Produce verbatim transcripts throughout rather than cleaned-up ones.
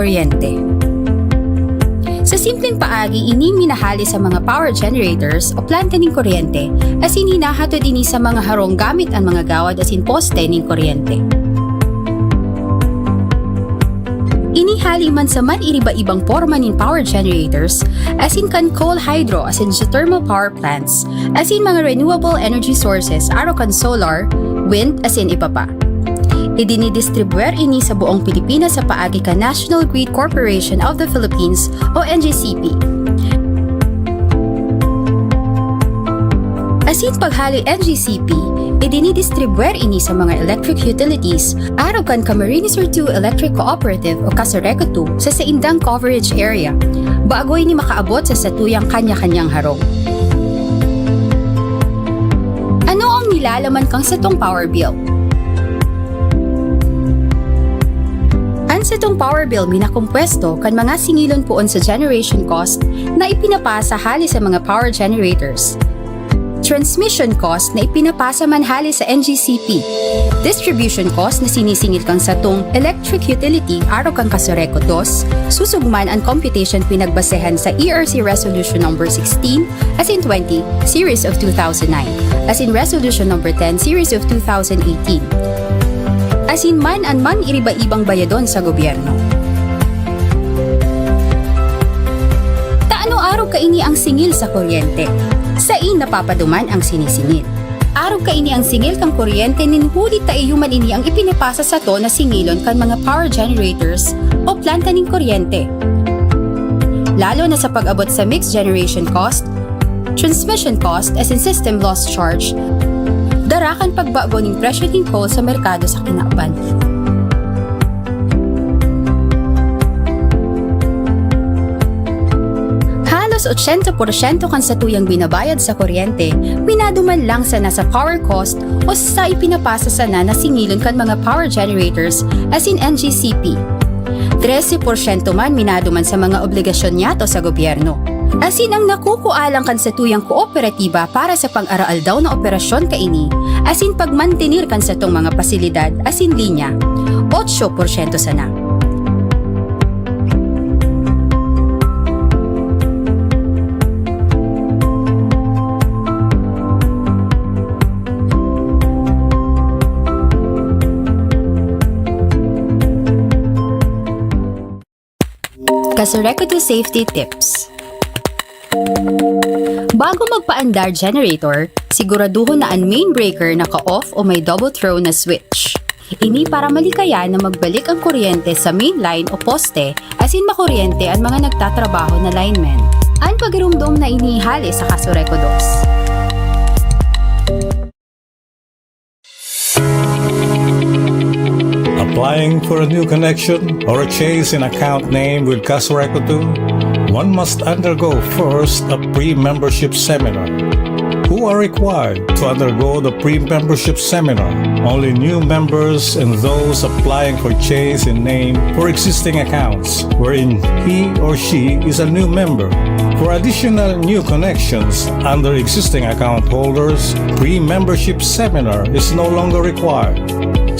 kuryente. Sa simpleng paagi, ini minahali sa mga power generators o planta nin kuryente, asin hinahatod ini sa mga harong gamit an mga gawad asin poste nin kuryente. Ini hali man sa man-iriba-ibang porma nin power generators, asin kan coal, hydro, asin geothermal power plants, asin mga renewable energy sources, arog kan solar, wind, asin iba pa. Idinidistribuyar ini sa buong Pilipinas sa paagi kan National Grid Corporation of the Philippines o N G C P. Asin paghali N G C P, idinidistribuyar ini sa mga electric utilities, arog kan Camarines Sur two Electric Cooperative o Casureco two sa saindang coverage area, bago ini makaabot sa satuyang kanya-kanyang harong. Ano ang nilalaman kan satong power bill? An satong power bill minakompuesto kan mga singilon poon sa generation cost na ipinapasa hali sa mga power generators, transmission cost na ipinapasa man hali sa N G C P, distribution cost na sinisingil kan satong electric utility arog kan Casureco two, susog man an computation pinagbasehan sa E R C Resolution Number sixteen asin twenty, Series of two thousand nine, asin Resolution Number ten, Series of two thousand eighteen, asin man an man-iriba-ibang bayadon sa gobyerno. Ta ano arog kaini ang singil sa kuryente? Sain napapaduman ang sinisingil? Arog kaini ang singil kan kuryente nin huli ta iyo man ini ang ipinapasa sato na singilon kan mga power generators o planta nin kuryente, lalo na sa pag-abot sa mixed generation cost, transmission cost, asin system loss charge, dara kan pagbago nin presyo nin coal sa merkado sa kinaban. Halos ochenta porsyento kan satuyang binabayad sa kuryente, minaduman lang sana sa power cost o sa ipinapasa sana na singilon kan mga power generators asin N G C P. Trese porsyento man minaduman sa mga obligasyon niyato sa gobyerno. Asin ang nakukua lang kan satuyang kooperatiba para sa pang-araaldaw na operasyon kaini asin pagmantener kan satong mga pasilidad asin linya, otso porsyento sana. Casureco two Safety Tips. Bago magpaandar generator, siguraduhon na an main breaker naka-off o may double throw na switch. Ini para malikayan na magbalik ang kuryente sa main line o poste asin makuryente an mga nagtatrabaho na linemen. An pagiromdom na ini hale sa Casureco dos. Applying for a new connection or a change in account name with Casureco two, one must undergo first a pre-membership seminar. Who are required to undergo the pre-membership seminar? Only new members and those applying for change in name for existing accounts, wherein he or she is a new member. For additional new connections under existing account holders, pre-membership seminar is no longer required.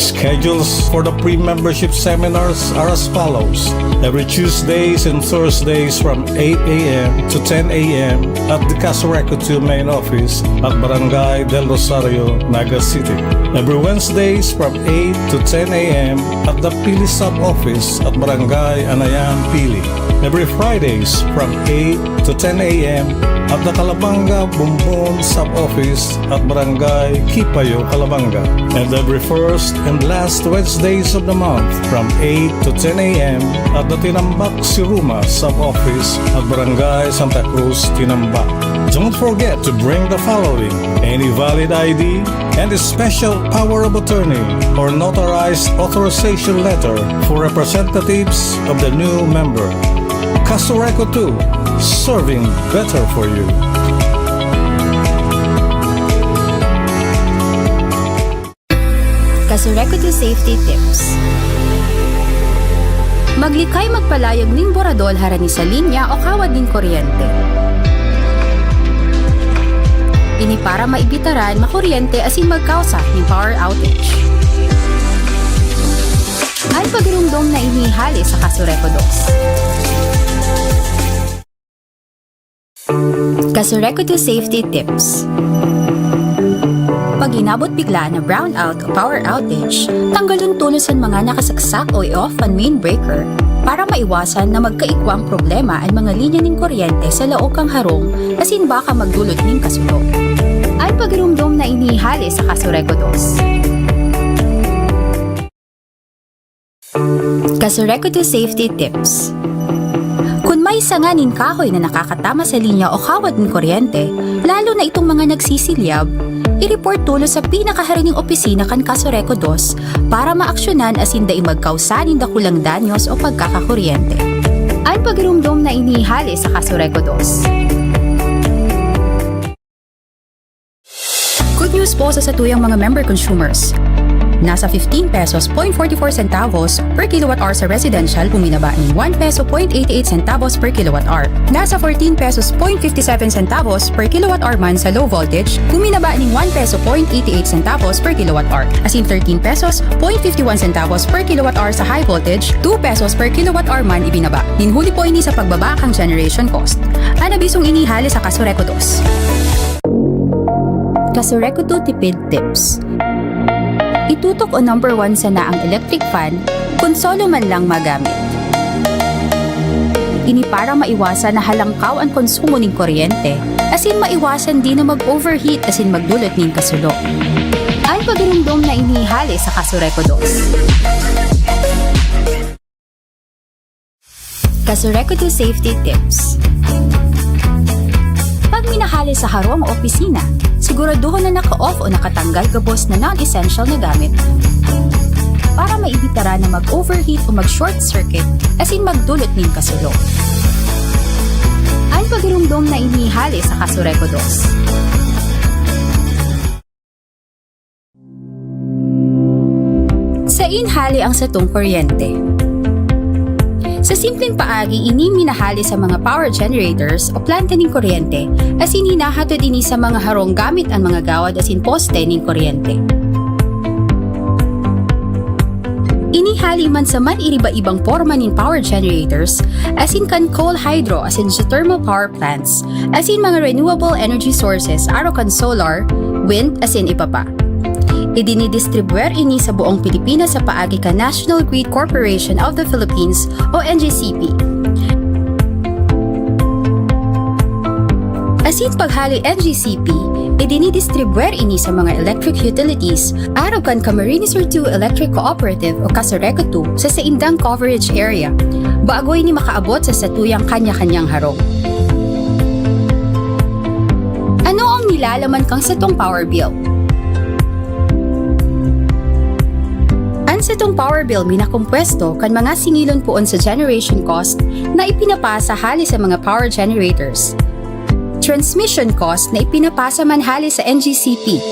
Schedules for the pre-membership seminars are as follows. Every Tuesdays and Thursdays from eight a m to ten a m at the Casureco two main office at Barangay Del Rosario, Naga City. Every Wednesdays from eight to ten a m at the Pili Sub-Office at Barangay Anayan, Pili. Every Fridays from eight to ten a m at the Calabanga Bumbon Sub-Office at Barangay Kipayo, Calabanga. And every first and last Wednesdays of the month from eight to ten a m at the Tinambac Siruma Sub-Office at Barangay Santa Cruz, Tinambac. Don't forget to bring the following: any valid I D and a special power of attorney or notarized authorization letter for representatives of the new member. Casureco two, serving better for you. Casureco two Safety Tips. Maglikay magpalayog nin boradol harani sa linya o kawad nin kuryente. Ini para maibitaran makuryente asin magkausa nin power outage. An pagirumdom na ini hale sa Casureco dos. Casureco two Safety Tips. Pag inabot bigla na brownout o power outage, tanggalon tolos an mga nakasaksak o i-off an main breaker para maiwasan na magkaigwang problema an mga linya nin kuryente sa laog kan harong asin baka magdolot nin kasulo. An pagirumdom na ini hale sa Casureco dos. Casureco two Safety Tips. Kun may sanga nin kahoy na nakakatama sa linya o kawad nin kuryente, lalo na itong mga nagsisilyab, i-report tolos sa pinakaharaning opisina kan Casureco dos para maaksyonan asin dai magkausa nin dakulang danyos o pagkakakuryente. An pagirumdom na ini hale sa Casureco dos. Good news po sa satuyang mga member consumers. Nasa fifteen pesos point forty four centavos per kilowatt hour sa residential, buminaba ning one peso point eighty eight centavos per kilowatt hour. Nasa fourteen pesos point fifty seven centavos per kilowatt hour man sa low voltage, buminaba ning one peso point eighty eight centavos per kilowatt hour. Asin thirteen pesos point fifty one centavos per kilowatt hour sa high voltage, two pesos per kilowatt hour man ibinaba. Nin huli po ini sa pagbaba kan generation cost. An abisong ini hale sa Casureco dos. Casureco two Tipid Tips. Itutok o number one sana ang electric fan kun solo man lang magamit. Ini para maiwasan na halangkaw an konsumo nin kuryente, asin maiwasan din na mag-overheat asin magdolot nin kasulo. An pagirumdom na ini hale sa Casureco dos. Casureco two Safety Tips. Pag minahale sa harong o opisina, siguraduhon na naka-off o nakatanggal gabos na non-essential na gamit para maibitara na mag-overheat o mag-short circuit asin magdolot nin kasulo. An pagirumdom na ini hale sa Casureco dos. Sain hale ang satong kuryente? Sa simpleng paagi, ini minahale sa mga power generators o planta nin kuryente, asin hinahatod ini sa mga harong gamit an mga gawad asin poste nin kuryente. Ini hale man sa man-iriba-ibang porma nin power generators, asin kan coal, hydro, asin geothermal power plants, asin mga renewable energy sources, arog kan solar, wind, asin iba pa. Idinidistribuer ini sa buong Pilipinas sa paagi kan National Grid Corporation of the Philippines o N G C P. Asin paghale N G C P, idinidistribuer ini sa mga electric utilities, arog kan Camarines Sur two Electric Cooperative o Casureco two sa saindang coverage area, bago ini makaabot sa satuyang kanya-kanyang harong. Ano ang nilalaman kan satong power bill? An satong power bill minakompuesto kan mga singilon poon sa generation cost na ipinapasa hale sa mga power generators, transmission cost na ipinapasa man hale sa N G C P,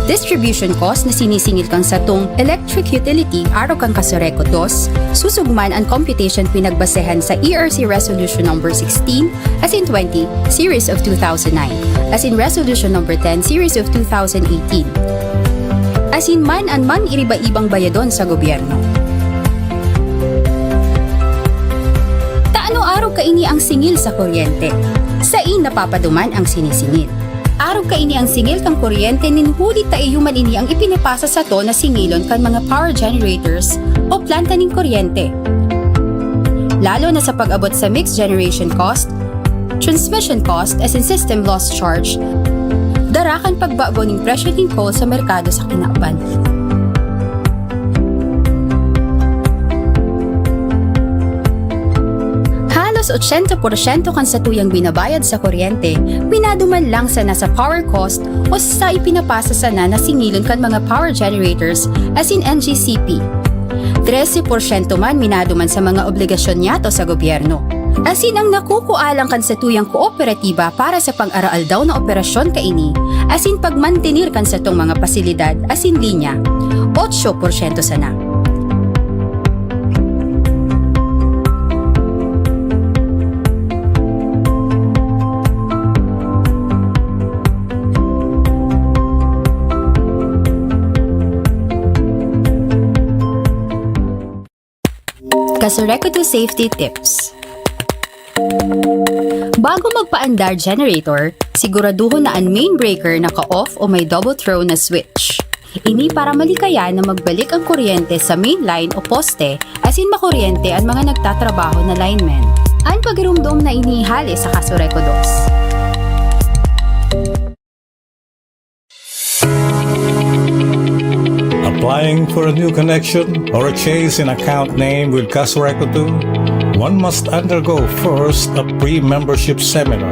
distribution cost na sinisingil kan satong electric utility arog kan Casureco dos, susog man an computation pinagbasehan sa E R C Resolution Number sixteen asin twenty, Series of two thousand nine, asin Resolution Number ten, Series of two thousand eighteen. Asin man an man-iriba-ibang bayadon sa gobyerno. Ta ano arog kaini ang singil sa kuryente? Sain napapaduman ang sinisingil? Arog kaini ang singil kan kuryente nin huli ta iyo man ini ang ipinapasa sato na singilon kan mga power generators o planta nin kuryente. Lalo na sa pag-abot sa mixed generation cost, transmission cost asin system loss charge, dara kan pagbago nin presyo nin coal sa merkado sa kinaban. Halos ochenta porsyento kan satuyang binabayad sa kuryente, minaduman lang sana sa power cost o sa ipinapasa sana na singilon kan mga power generators asin N G C P. Trese porsyento man minaduman sa mga obligasyon niyato sa gobyerno. Asin ang nakukua lang kan satuyang kooperatiba para sa pang-araaldaw na operasyon kaini, asin pagmantener kan satong mga pasilidad asin linya, otso porsyento sana. Kasureku two Safety Tips. Bago magpaandar generator, siguraduhon na an main breaker naka-off o may double throw na switch. Ini para malikayan na magbalik ang kuryente sa main line o poste, asin makuryente an mga nagtatrabaho na linemen. An pagirumdom na ini hale sa Kasureku dos. Applying for a new connection or a change in account name with Kasureku two, one must undergo first a pre-membership seminar.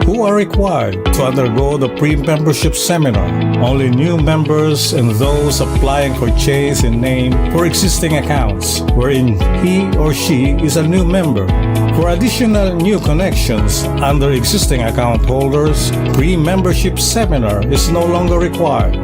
Who are required to undergo the pre-membership seminar? Only new members and those applying for change in name for existing accounts wherein he or she is a new member. For additional new connections under existing account holders, pre-membership seminar is no longer required.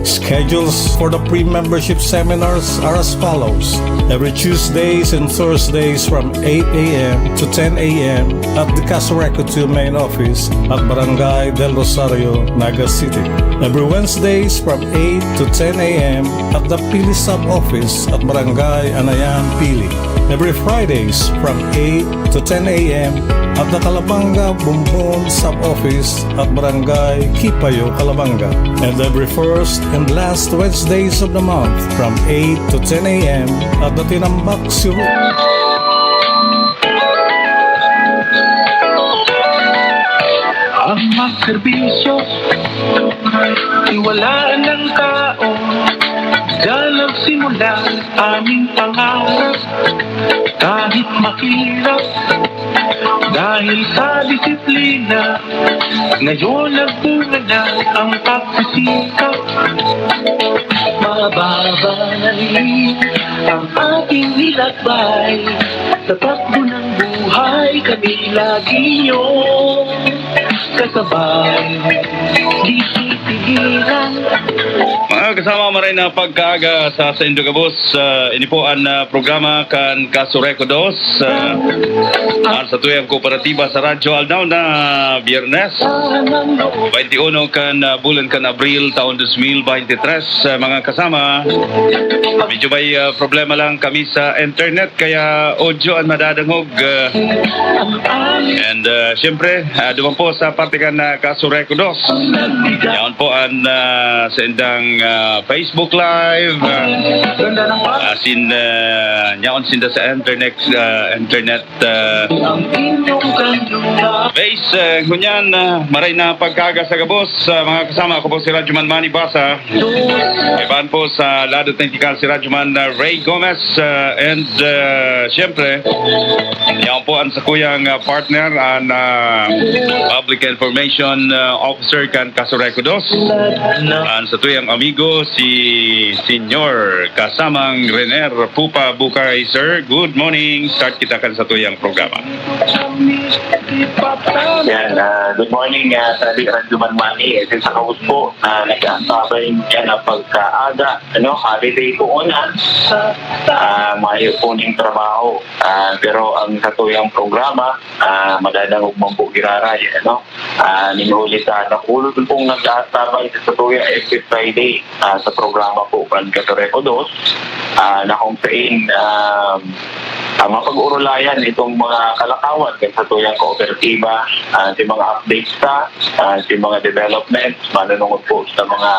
Schedules for the pre-membership seminars are as follows. Every Tuesdays and Thursdays from eight a m to ten a m at the Kasureku two main office at Barangay Del Rosario, Naga City. Every Wednesdays from eight to ten a m at the Pili Sub-Office at Barangay Anayan, Pili. Every Fridays from eight to ten a m at the Calabanga Bumbon Sub-Office at Barangay Kipayo, Calabanga. And every first and last Wednesdays of the month from eight to ten a m at the Tinambak Siru. Ang magserbisyo, tiwalaan ng tao, diyan nagsimula aming pangarap. Kahit mahirap, dahil sa disiplina, ngayon nagbunga na ang pagsisikap. Mababalik ang ating nilakbay. Sa takbo ng buhay, kami lagi yung kasabay. Di pipigilan. Mga kasama, maray na pagkaaga sa saindo gabos. Ah, ini po an, ah, programa kan Kasureku dos. Ah, an satuyang kooperatiba sa Radyo Aldaw na Biyernes, twenty-uno kan, ah, bulan kan Abril, taon dos mil veintitrés. Ah, mga kasama, medyo may, ah, problema lang kami sa internet, kaya audio an madadangog. Ah, and, ah, siyempre, ah, duman po sa parte kan, ah, Kasureku dos. Yaon po an, ah, saindang, ah, Facebook Live. Ah, asin, ah, yaon sinda sa internet, ah, internet, ah, base. Ah, ngunyan, ah, maray na pagkaaga sa gabos. Ah, mga kasama, ako po si Radyoman Manny Basa. Iban po sa lado teknikal si Radyoman, ah, Ray Gomez, ah, and, ah, siyempre, yaon po an sakuyang, ah, partner, an, ah, Public Information, ah, Officer kan Kasureku dos, an satuyang amigo, si Senyor Kasamang Rener Pupa Bukay. Sir, good morning. Start kita kan satuyang programa. Yan, ah, good morning, ah, Sadi Radyoman Manny. Ito sa host po, ah, nag-aantabay niya na pagkaaga, ano, holiday po una. Ah, mayo po ning trabaho. Ah, pero ang satuyang programa, ah, madadangog man po giraray, ano. Ah, nin huli ta, dakul pong nag-aantabay sa satuya every Friday, ah, sa programa po kan Kasureku dos, ah, na kung sain, ah, ah, mapag-urulayan itong mga kalakawan kan satuyang kooperatiba, ah, si mga updates ta, ah, si mga developments, manunungod po sa mga,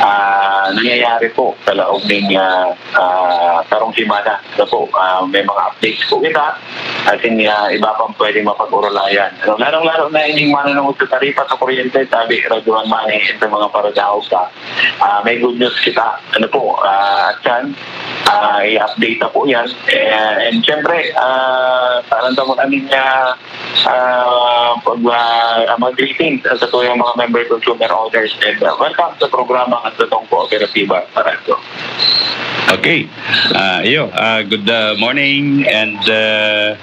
ah, nangyayari po sa laog ning, ah, ah, sarong semana na po, ah, may mga updates po kita. Asin, ah, iba pang pwedeng mapag-urulayan. Ano, lalong-lalo na ining manunungod sa taripa sa kuryente, sabi, Radyoman Manny, sa mga paradaog ta. Ah, may good news kita. Ano po, ah, at yan, ah, i-update na po yan. Eh, and syempre, ah, parang tamo namin nga, ah, pag, ah, mga greetings sa tuyang mga member consumer owners. And, ah, welcome sa programa at sa tong kooperatiba, Parango. Okay. Ah, iyo, ah, good, ah, morning and, ah,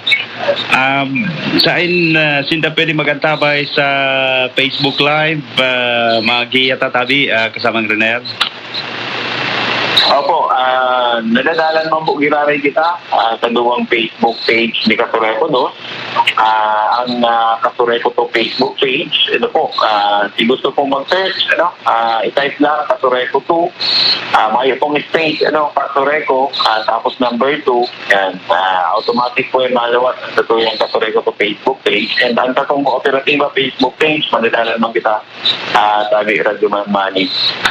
um, sain, ah, sinda pwede mag-antabay sa Facebook Live, ah, mga giya tatabi, ah, kasamang Rener? Opo, ah, Nadadalan man po giraray kita, ah, sa duwang Facebook page ni Kasureco dos. Ah, ang, ah, Kasureco to Facebook page, ito po, ah, si gusto pong mag-search, ano, ah, i-type lang Kasureco two, ah, mayo pong space, ano, Kasureco, ah, tapos number two, yan, ah, automatic po yung maluwas ang tutuyang Kasureco to Facebook page. And ang tatong kooperatiba Facebook page, madadalan man kita, ah, sabi, Radyo Man Money.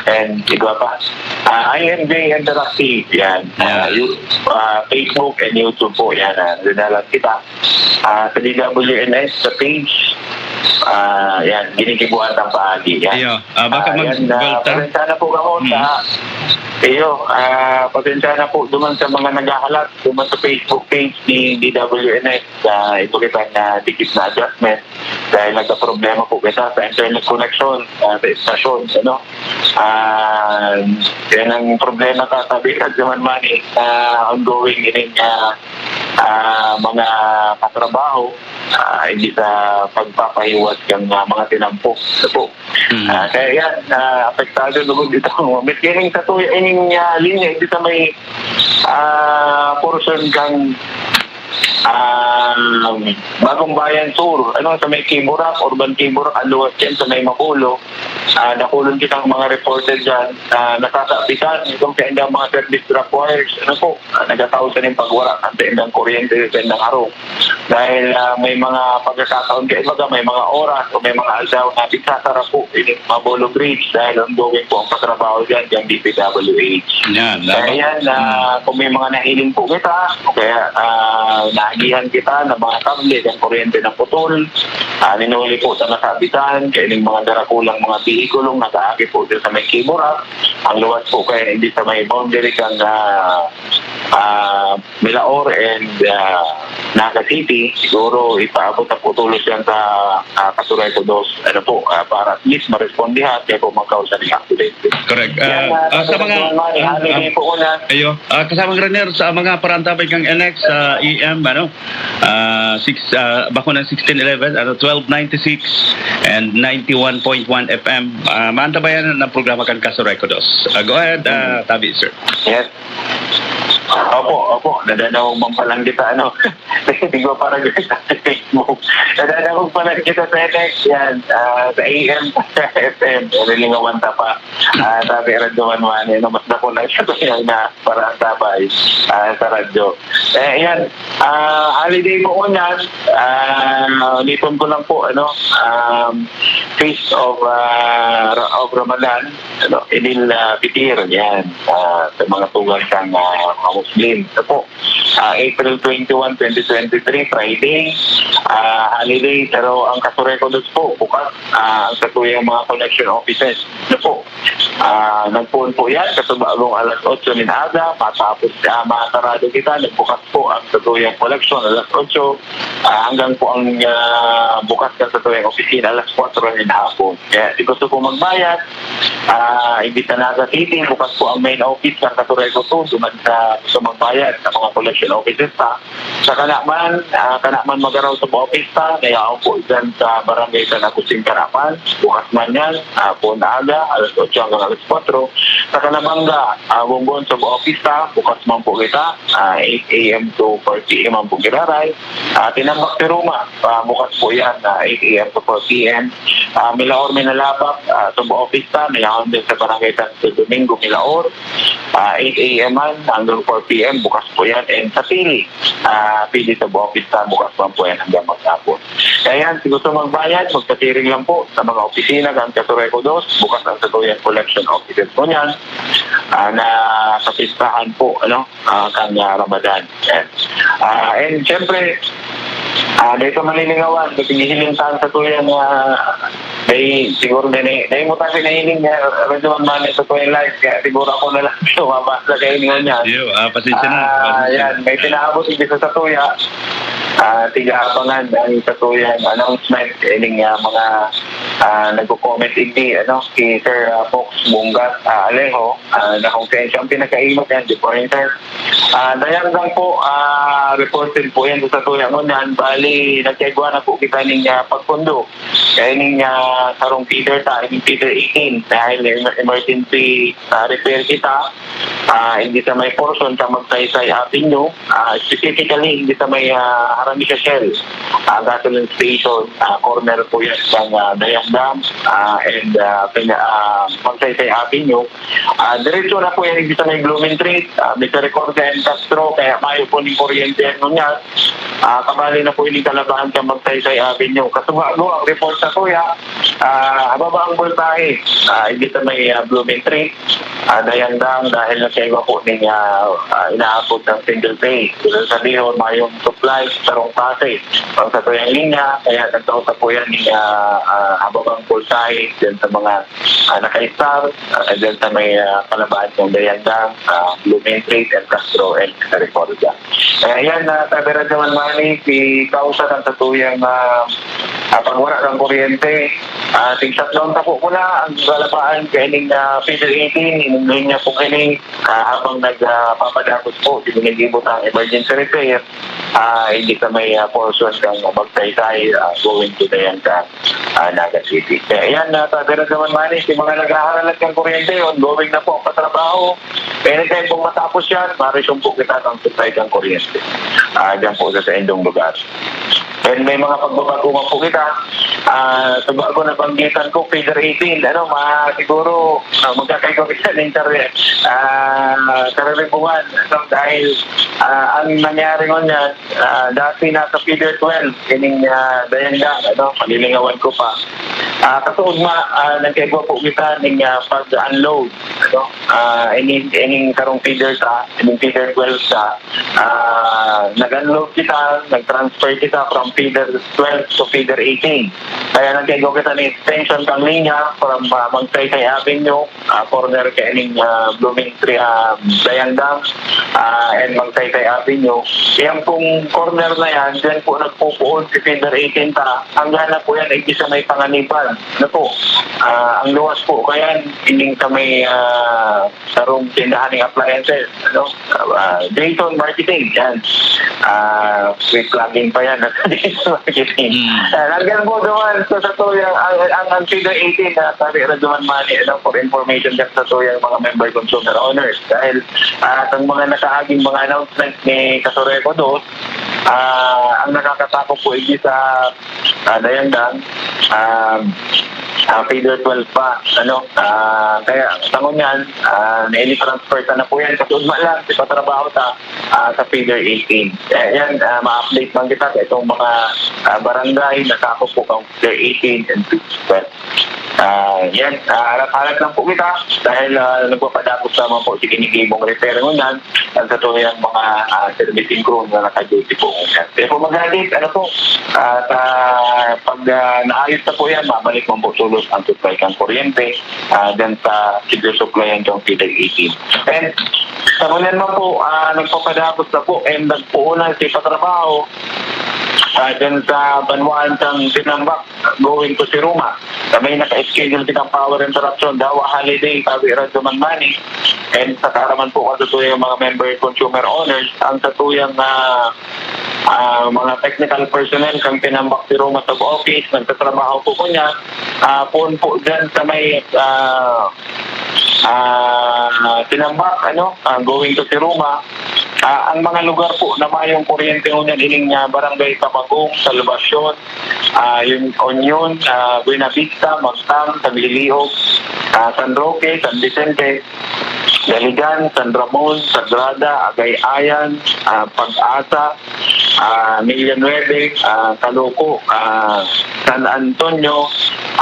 And iba pa. Ah, I M J Interactive, yan. Ah, Yan. you, ah, Facebook and YouTube po, yan. Ah, dinalan kita. Ah, sa D W N S, sa page, ah, yan, ginigibuan ng paagi. Yan. Iyo, ah, baka Ah, yan, ah, mag-volta. pasensya na po ako Mm. sa, iyo, ah, pasensya na po duman sa mga naghahalat, duman sa Facebook page ni D W N S, ah, ito kita na dikit na adjustment dahil nagka-problema po kita sa internet connection, ah, sa istasyon, ano. Ah, yan ang problema sa sabi ka, Jaman Money, na ongoing ining, ah, ah, mga katrabaho, ah, hindi sa pagpapahiwas ng, ah, mga tinampo. Ano po? Mm. Ah, kaya yan, ah, apektado lugod dito. May kining sa tuya, ining, ah, linya, hindi sa may, ah, portion kang, ah, Bagong Bayan Sur, ano, sa may Kiburak, Urban Kiburak, ang luwas yan sa may Mabulo. Ah, nakulong kitang mga reporter dyan na nasasabitan itong sa indang mga service drop wires. Ano po, ah, nagkataon sa ning pagwara ang sa indang kuryente, sa indang harong. Dahil, ah, may mga pagkakataon, kaya baga may mga oras o may mga aldaw na nagsasara po ining Mabulo Bridge dahil ongoing po ang patrabaho dyan, dyan D P W H. Yan, Kaya laba. yan, ah, kung may mga nahiling po kita, o kaya, ah, naagihan kita ng mga kable ng kuryente na putol, ah, ninuli po sa nasabitan, kaya yung mga darakulang mga bihikulong nag-aagi po dyan sa may Kiburak, ang luwas po kaya hindi sa may boundary kang, ah, ah, Milaor and, ah, Naga City, siguro ipaabot na po tulos yan sa, ah, Kasureco dos, ano po, ah, para at least marespondihan, kaya po magkausa ng aksidente. Correct. Yan, Ah, ah, ah, sa mga Mani, holiday ah, po una. Ayo, ah, kasamang Rainier, sa mga parantabay kang N X sa E M, ano, ah, six, ah, bako ng sixteen eleven, ano, twelve ninety-six and ninety-one point one F M. Ah, maantabayan ang programa kan Kasureco dos. Ah, go ahead, ah, Tabi, sir. Yes. Opo, opo. Nadadawag man palang kita, ano. Hindi ko para sa Facebook. Nadadawag palang kita sa N X yan. Ah, sa A M, sa F M. Nalingawan ta pa. Ah, sabi, Radyo Man Money, ano, mas dako lang siya kaya na para ang tabay, ah, sa radyo. Eh, yan. Ah, holiday po unan. Ah, ulitin ko lang po, ano, um, Feast of, ah, of Ramadan, ano, Idil, ah, Fitr, yan. Ah, sa mga tugang sang, ah, mga Muslim. Ito po, ah, April twenty-one, twenty twenty-three, Friday, ah, holiday. Pero ang Kasureco dos po, bukas, ah, ang satuyang mga collection offices. Ito po, ah, nagpoon po yan, katubagong alas otso nin aga, matapos, ah, matarado kita, nagbukas po ang satuyang collection alas otso, ah, hanggang po ang, ah, bukas na satuyang opisina alas kwatro nin hapon. Kaya, di gusto po magbayad, ah, imbita na sa city, bukas po ang main office ng Kasureco two, duman sa gusto magbayad sa mga collection offices pa. Sa Kanaman, ah, Kanaman Magaraw sa office pa, kaya ako po dyan sa Barangay San Agustin Kanaman, bukas man yan, ah, po na aga, alas otso hanggang alas kwatro. Sa Kalabanga, ah, Bongbong sa office pa, bukas man po kita, ah, eight A M to four P M ang po giraray. Ah, Tinambak de Roma, ah, bukas po yan, ah, eight A M to four P M. Ah, Milaor, Minalabac, ah, sa office pa, may ako din sa Barangay Santo Domingo, Milaor. Ah, eight A M man hanggang four P M, bukas po yan. And sa Pili, ah, Pili sa office pa, bukas man po yan hanggang maghapon. Kaya yan, si gusto magbayad, magpasiring lang po sa mga opisina kan Kasureco dos, bukas ang satuyang collection offices po niyan, ah, na kapistahan po, ano, ah, kan, ah, Ramadan. Yan. Ah, and syempre, ah, dito manilingawan, pag hinihiling saan sa tuya na may siguro na na mo tayo nahiling niya, Radyo Man Money sa tuya live, kaya siguro ako na lang sumabasa kayo niya. Iyo, ah, pasensya na. Ah, Pasensya yan, na. may pinaabot yung isa sa tuya. Ah, tiga abangan ang sa tuya announcement, ining, ah, mga Ah, nagko-comment igdi, ano, si Sir, ah, Fox Bungat, ah, Alejo, ah, na kung saan siya ang pinakaimot yan, di po rin, sir. Ah, Dayangdang po, ah, reported po yan sa Tuya Ngunyan. Bali, nagkaigwa na po kita ning, ah, pagpundo. Kaya ning, ah, sarong feeder ta, ning feeder eighteen, dahil emer-, emergency, ah, repair kita. Ah, hindi sa may portion sa Magsaysay Avenue, ah, specifically hindi sa may, ah, Harami Shell, ah, gasoline station, ah, corner po yan ng, ah, Dayangdang, ah, and, ah, Pina-, ah, Magsaysay Avenue. Ah, diretso na po yan, hindi sa may Blumentritt, ah, Misericordia and Castro, kaya mayo po ning kuryente yan ngunyan. Ah, kabali na po ining kalabahan sa Magsaysay Avenue. Kasubago, ang report sa Tuya, ah, hababa ang voltahe, ah, hindi sa may, ah, Blumentritt, ah, Dayangdang, dahil nagkaigwa po ning, ah, ah, inaapod ng single phase. Kung sabihon, mayong supply sa sarong pase. Ang sa Tuyang linya, kaya nagkausap po yan ni, ah, ah, hababang voltahe dyan sa mga, ah, naka-start, ah, dyan sa may, ah, kalabahan ng Dayangdang, ah, Blumentritt, El Castro, El Misericordia. Kaya yan, ah, sabi ra naman, Manny, si kausa kan sa Tuyang, ah, ah, pagwara ng kuryente, ah, tig-shutdown ta po muna ang kalabahan kaining, ah, feeder eighteen, inunoy niya po kini, ah, habang nag, ah, papadagos po, ginigibot ang emergency repair, ah, hindi sa may, ah, portion ng Magsaysay, ah, going to Dayangdang, ah, Naga City. Kaya yan, ah, sabi ra naman, Manny, si mga naghaharalat ng kuryente, ongoing na po ang patrabaho. Anytime pong matapos yan, ma-resume po kita ng supply ng kuryente. Ah, dyan po sa, sa indong lugar. And may mga pagbabago man po kita. Ah, sa bago na banggitan ko, feeder eighteen, ano, ma-, siguro, ah, magkakaigwa kita ng internet. Ah, karanibuhan, ano, dahil, ah, ang nangyari ngunyan, ah, dati nasa feeder twelve, ining, ah, Dayangdang, ano, panilingawan ko pa. Ah, kasuod ma, ah, nagkaigwa po kita ning, ah, pag-unload, ano, ah, ining, ining karong feeder sa, ining feeder twelve sa, ah, nag-unload kita, nag-transfer kita from feeder twelve to feeder eighteen. Kaya nagkaigwa kita ng extension kang linya from, ah, Magsaysay Avenue, ah, corner kaining, ah, Blooming Tree, ah, Dayangdang, ah, and Magsaysay Avenue. Yan pong corner na yan, dyan po nagpupuon si feeder eighteen ta. Hanggang na po yan, igdi sa may Panganiban. Ano po? Ah, ang luwas po, kaya ining sa may, ah, sarong tindahan ng appliances, ano? Ah, Dayton Marketing, yan. Ah, free plugging pa yan, Dayton Marketing. Mm. Ah, hanggang po duman sa, sa Tuyang, ang, ang, ang feeder eighteen na sabi ra duman, Manny, ano, for information, sa Tuyang mga member consumer owners. Dahil, ah, sa mga nakaaging mga announcement ni Kasureco Dos, ah, ang nakakatakot po, hindi sa, ah, Dayangdang, ah, ah, feeder twelve pa, ano, ah, kaya sa ngunyan, ah, naili-transfer ta na po yan. Kasi ugma lang, si patrabaho ta, ah, sa feeder eighteen. Eh, yan, ah, ma-update man kita sa itong mga, ah, barangay na sakop po kang feeder eighteen and twelve. Ah, yan, ah, halat-halat lang po kita dahil, ah, nagpapadagos lamang po si ginigibong repair ngunyan ang sa tuyang mga, ah, servicing crew na naka-duty po ngunyan. Kaya po, maghalit, ano po, ah, sa pag, ah, naayos na po yan, mabalik man po tulos ang supply ng kuryente, ah, dyan sa feeder supply ng feeder eighteen. And sa ngunyan man po, ah, nagpapadagos na po and nagpuunan si patrabaho, ah, dyan sa banwaan sang Tinambak, going to Siruma. Sa may naka-schedule kitang power interruption, dawa holiday, sabi Radyo Man Manny. And sa kaaraman po, katutuya yung mga member consumer owners, ang satuyang, ah, ah, mga technical personnel kang Tinambak Siruma Sub-Office, nagtatrabaho po ko niya, ah, poon po dyan sa may, ah, ah, Tinambak, ano, ah, going to Siruma. Ah, ang mga lugar po na mayong kuryente ngunyan ining, ah, Barangay Tamagong, Salvacion, ah, yung Union, ah, Buenavista, Magtang, Sanliliog, ah, San Roque, San Vicente, Daligan, San Ramon, Sagrada, Agay-ayan, ah, Pag-asa, ah, Milya Nueve, ah, Caluco, ah, San Antonio,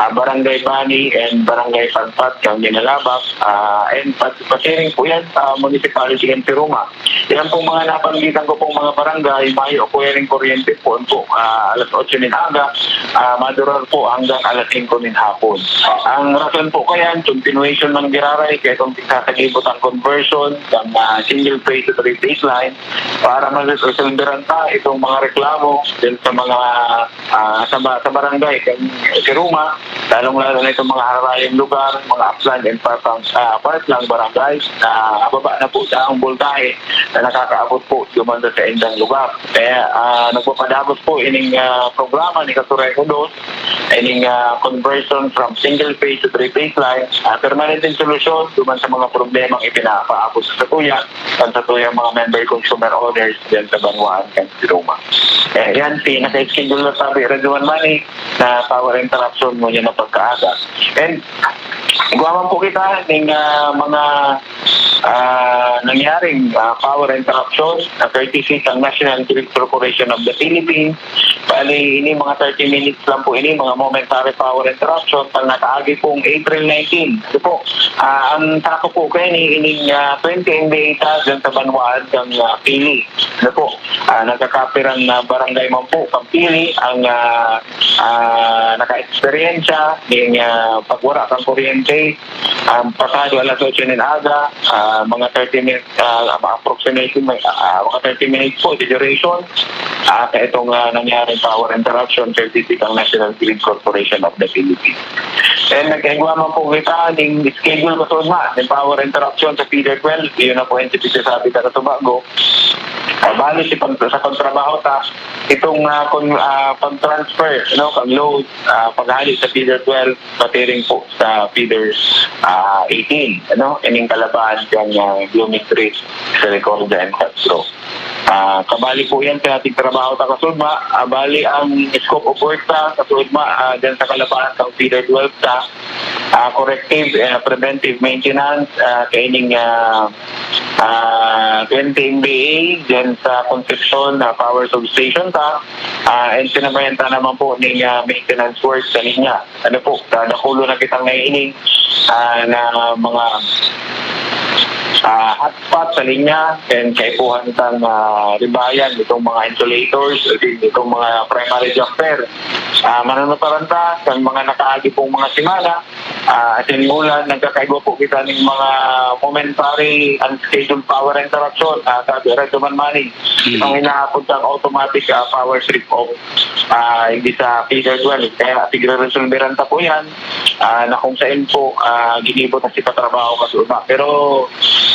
ah, Barangay Bani, and Barangay Pagpat, kang Ginalabak, ah, and pat-, pasiring po yan sa municipality ng Siruma. Yan pong mga nabanggitan ko pong mga barangay, mayo po yan yung kuryente po, po, ah, alas otso nin aga, ah, madurar po hanggang alas singko nin hapon. Ang rason po kaya, continuation ng giraray, kaya itong sasagibot ang conversion ng, ah, single phase to three phase line para ma-resolveran ta itong mga reklamo din sa mga, ah, sa, ba-, sa barangay, kang Siruma, lalong-lalo na itong mga hararayong lugar, mga upland and parkland, ah, parkland barangay na ababa na po sa ang voltahe na nakakaabot po duman sa saindang lugar. Kaya, ah, nagpapadagos po ining, ah, programa ni Kasureho Dos, ining, ah, conversion from single phase to three phase line, ah, permanenteng solusyon duman sa mga problemang ipinapaabot sa satuya, kan satuyang mga member consumer owners diyan sa banwaan kan Siroma. Eh, yan, pinaka-schedule na sabi, Radyo Man Money, na power interruption mo yan na pagkaaga. And, igwa man po kita ning, ah, mga, ah, nangyaring, ah, power interruption na courtesy ng National Grid Corporation of the Philippines. Bali, ini mga thirty minutes lang po ini, mga momentary power interruption, pag nakaagi pong April nineteen. Ito po, ah, ang tako po kayo ni ining, ah, twenty M B A ta dyan sa banwaan ng, ah, Pili. Ano po, ah, nagkakapirang na barangay man po, Pampili, ang, ah, ah, naka-eksperyensya ng, ah, pagwara kang kuryente, um, pasado alas otso nin aga, ah, mga thirty minutes, ah, approximately, may, ah, mga thirty minutes po, the duration, ah, sa itong, ah, nangyaring power interruption, courtesy ng National Grid Corporation of the Philippines. And nagkaigwa man po kita ning schedule kasunod na, ng power interruption sa feeder twelve, yun na po yung tipid sabi ka sa Tobago. Ah, bali, si pag-, sa pagtrabaho ta, itong, ah, kon-, ah, pag-transfer, no, pag-load, ah, paghali sa feeder twelve, patiring po sa feeder, ah, eighteen, ano, ining kalabahan kang, ah, Geometry sa Recorda and Castro. Ah, kabali po yan sa ating trabaho ta kasudma. Ah, bali ang scope of work ta kasudma, ah, dyan sa kalabahan ng feeder twelve ta, ah, corrective, eh, preventive maintenance, ah, kaining, ah, ah, twenty M V A dyan sa Concepcion, ah, Power Substation ta. Ah, and sinabayan ta naman po ning, ah, maintenance work sa linya. Ano po, sa dakulo na kitang naiining, ah, na mga, ah, hotspot sa linya, and kaipuhan tang, ah, ribayan itong mga insulators, itong mga primary jumper. Ah, manunutaran ta sa mga nakaagi pong mga semana, ah, asin mula, nagkakaigwa po kita ning mga momentary unscheduled power interruption, ah, sabi, Radyo Man Money. Mm. Itong hinahapon sa automatic, ah, power trip off, ah, hindi sa feeder twelve. Kaya tigre-resolveran ta po yan, ah, na kung saan po, ah, ginibo na si patrabaho kasuma. Pero,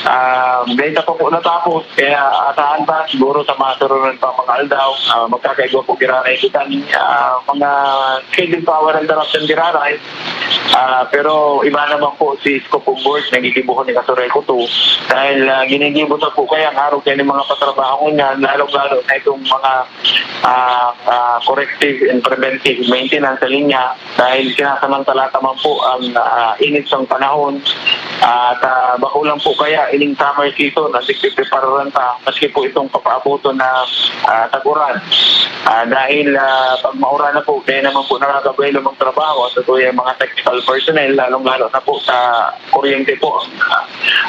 ah, dahil na po po natapos, kaya asahan pa siguro sa mga sunod pa mga aldaw, ah, magkakaigwa po giraray kita ni, ah, mga scheduled power interruption giraray. Ah, pero iba naman po si scope of work na gigibuhon ni Kasureho Dos. Dahil, ah, ginigibo sa po kaya ang arog kayo ng mga patrabaho niya, lalong-lalo na itong mga, ah, ah, corrective and preventive maintenance sa linya. Dahil sinasamantala naman po ang, ah, init sa panahon. At, ah, bako lang po kaya ining summer season, ang tigpiprepararan ta, maski po itong papaaboton na, ah, tag-uran. Ah, dahil, ah, pag mauran na po, kaya naman po nakakabuelo magtrabaho at ito yung mga technical personnel, lalong-lalo na po sa kuryente po.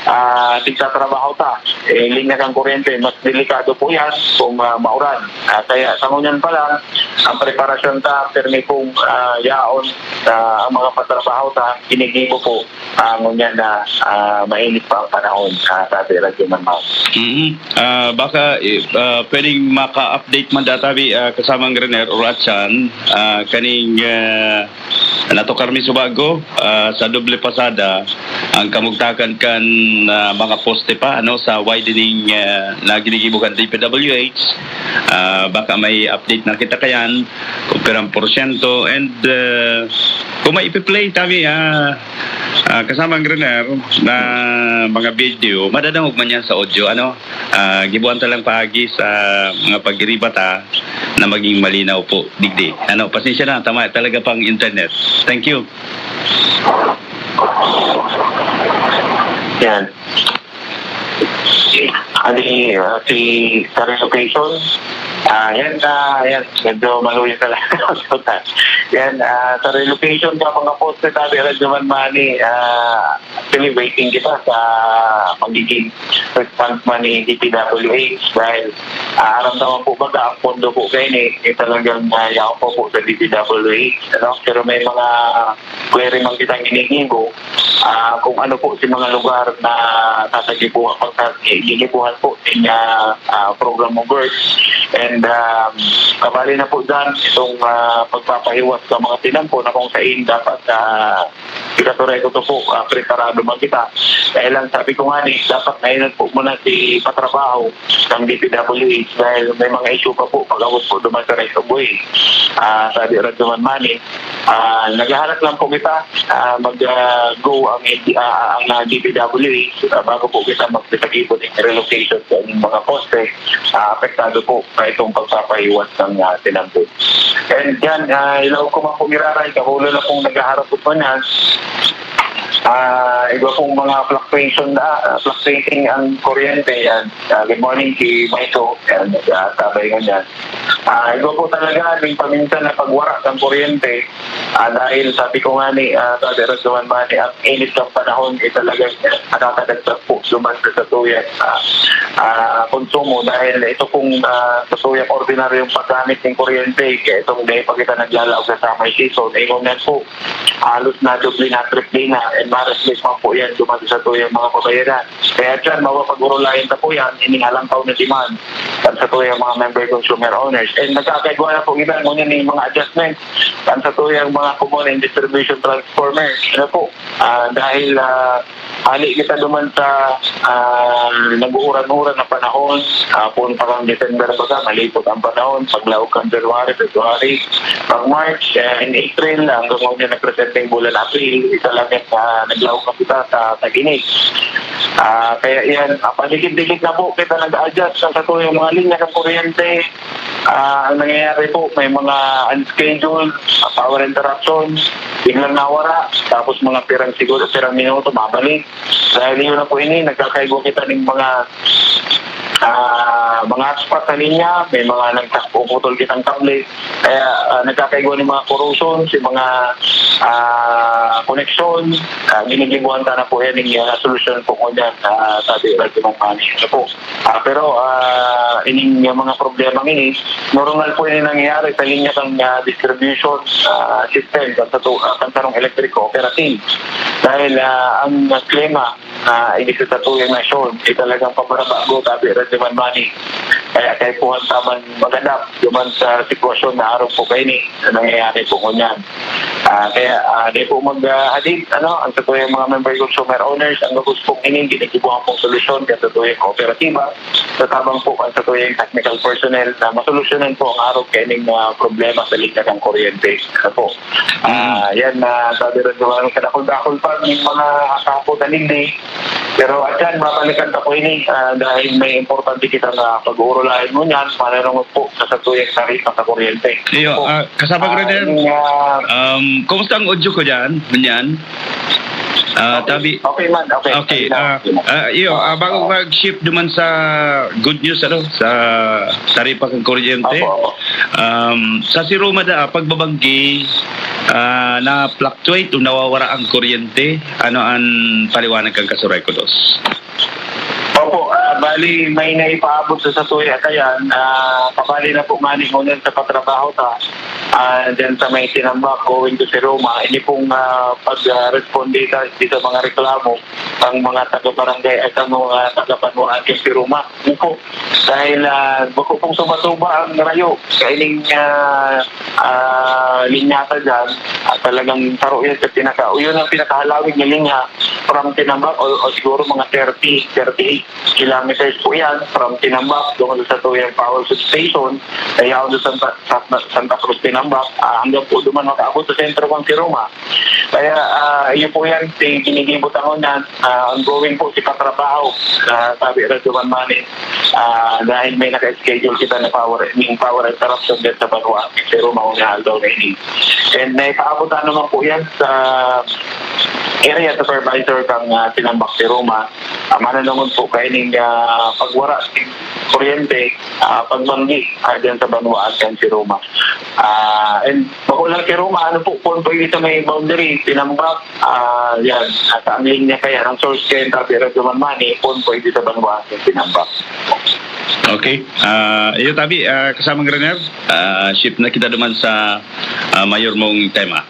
Ah, tigtatrabaho ta, eh, linya kang kuryente, mas delikado po yan kung, ah, mauran. Ah, kaya sa ngunyan pa lang, ang preparasyon ta, pirmi pong, ah, yaon sa ang mga patrabaho ta, ginigibo po, ah, ngunyan na, ah, mainit pa ang panahon, ah, sa Radyo Man Money. Mm. Ah, baka, eh, ah, pwedeng maka-update man data bi, ah, kasamang Renier or Atsan, ah, kaning, ah, natukar mi subago, ah, sa doble pasada, ang kamugtakan kan, ah, mga poste pa, ano, sa widening, ah, na ginigibo kan D P W H. Ah, baka may update na kita kayan, kung pirang porsyento, and, ah, kung may ipi-play, tabi, ah, ah, kasamang Renier, na mga video, madadangog man yan sa audio, ano? Ah, gibuan ta lang paagi sa mga pagiriba ta na maging malinaw po, digdi. Ano, pasensya na, tama talaga pang internet. Thank you. Yan. Ani, ah, si, sa relocation, ah, yan, ah, yan, medyo maluya talaga. Yan, ah, sa relocation ka, mga poste, sabi, Radyo Man Money, ah, actually, waiting kita sa magiging response man ni D P W H dahil, ah, aram naman po baga, ang pondo po kayo ni, eh, talagang, ah, yaon po po sa D P W H, ano? Pero may mga query man kitang ginigibo, ah, kung ano po si mga lugar na tatagibuhan, pagka-, gigibuhan po sa, ah, program of work. And um, kabali na po dyan itong ah, pagpapahiwas sa mga tinampo na kung sain dapat uh, ikaturay ko to po, ah, preparado man kita. Dahil lang sabi ko nga ni, dapat ngayon po muna si patrabaho ng D P W H dahil may mga issue pa po pag-abot po duman sa right of way. Ah, sabi Radyo Man Mani, ah, naghahanap lang po kita, ah, mag-go ang, ah, ang ah, D P W H ah, bago po kita magpitagibo ng relocation sa inyong mga poste. Ah, apektado po sa itong pagpapahiwas ng ah, tinampo. And yan, ah, ilaw ko man po miraray, kahulo na pong naghaharap po niyan. Ah, iba pong mga fluctuation na, ah, fluctuating ang kuryente. Yan. Ah, good morning, si Maito. Yan, ah, sabay nga niyan. Ah, iba po talaga, may paminsan na pagwara ng kuryente. Ah, dahil sabi ko nga ni, ah, Brother Radyo Man Mani, ang init ng panahon ay talagang nakakadagdag po duman sa satuyang ah, ah, konsumo dahil ito pong ah, satuyang ordinaryong paggamit ng kuryente, kaya itong dahil pa kita naglalaog sa summer season, eh, ngunyan po, halos na doble na, triple na, and ma-reflect man po yan duman sa satuyang mga pabayaran. Kaya dyan, mapapag-urulayan na po yan, ining halangkaw na demand kan satuyang mga member consumer owners. And nagkakaigwa na po iba, ngunyan yung mga adjustment kan satuyang mga common and distribution transformer. Ano po, ah, dahil ah, hali kita duman sa ah, nag-uuran-uran na panahon, ah, poon pa kan December pa ka, malipot ang panahon, paglaog kan January, February, pag March, eh, in April, hanggang ngayon na presenteng bulan April, isa lang yan sa naglaog na kita sa Taginig. Ah, kaya yan, ah, padikit-dikit na po kita nag-adjust sa satuyang mga linya ng kuryente. Ah, ang nangyayari po, may mga unscheduled ah, power interruption, biglang nawara, tapos mga pirang siguro, pirang minuto, mabalik. Dahil yun na po ini, nagkakaigwa kita ng mga ah, mga spot sa linya, may mga nagkakuputol kitang kable. Kaya ah, nagkakaigwa ng mga corrosion, si mga ah, koneksyon, ah, ginigibuhan ta na po yan ng ah, solusyon po ko dyan, ah, sabi Radyo Man Mani. Ano po. Ah, pero ah, ining ah, mga problema ini, normal po ini nangyayari sa linya ng ah, distribution ah, system, kan sa, tu- ah, kan sarong electric cooperative. Dahil ah, ang ah, klima na ini sa satuyang nasyon, ay talagang pabarabago, sabi Radyo Man Mani. Kaya kaipuhan ta man mag-adapt duman sa sitwasyon na arog po kaini na nangyayari po ngunyan. Ah, kaya ah, di po maghadit ano, ang satuyang mga member consumer owners, ang gabos pong ini, ginigibuhan pong solusyon kan satuyang kooperatiba, sa tabang po kan satuyang technical personnel na masolusyonan po ang arog kaining ah, problema sa linya kan kuryente. Ano po? Ah, yan na sabi rin naman kadakol-dakol pa yung mga kapo na nindi. Pero at yan, mabalikan ta po ini ah, dahil may importante kita na pag-uurulayan mo niyan, mananungod po sa satuyang taripa sa kuryente. Iyo, Po. ah, kasabag Ah, Rene, yung, ah, um, kumusta ang audio ko dyan? Manyan? Ah, okay, tabi, okay man, okay. okay, Okay na, ah, okay na. ah, iyo, Oo, ah, bago oo. mag-shift naman sa good news, ano, sa taripa ng kuryente. Opo, opo. Um, sa Siroma da, pagbabanggi, ah, na-fluctuate o nawawara ang kuryente, ano ang paliwanag kan Kasuray Kudos? Opo, ah, bali may naipaabot sa Satuya Kayan, ah, kabali na po mani ngunyan sa patrabaho ta, ah, dyan sa may Sinambak, going to Siroma. Ini pong ah, pag-responde ta di sa mga reklamo ang mga taga-barangay at ang mga taga-panuan sa Siroma. Ano po? Dahil ah, bako pong suba-suba ang rayo kaining ah, ah, linyata dyan, at talagang taro yan sa pinaka, o yun ang pinakahalawig na linya from Tinambak o, o siguro mga thirty, thirty-eight kilometers po yan from Tinambak doon sa Tuyang Power Substation, kaya doon sa Santa, Santa, Santa Cruz Tinambak, ah, hanggang po duman makaabot sa sentro ng Siroma. Kaya ah, iyo po yan, si ginigibo tangon yan, ah, ongoing po si patrabaho, ah, sabi Radyo Man Mani, ah, dahil may naka-schedule kita na power, yung power interruption din sa banwa, pero mauna aldaw na ini. And may paabot naman po yan sa area supervisor kang ah, Tinambak Siroma. Ah, mananungod po kaining ah, pagwara ng kuryente, ah, pagbanggi ah, dyan sa banwa at yan Siroma. Ah, and bako lang Siroma, ano po, kung pwede sa may boundary, Tinambak, ah, yan, at ang linya kaya, ang source kaya, tabi Radyo Man Mani, kung pwede sa banwa at yan Tinambak. Okay. Ah, iyo tabi, ah, kasamang Rene, ah, shift na kita duman sa ah, mayor mong tema.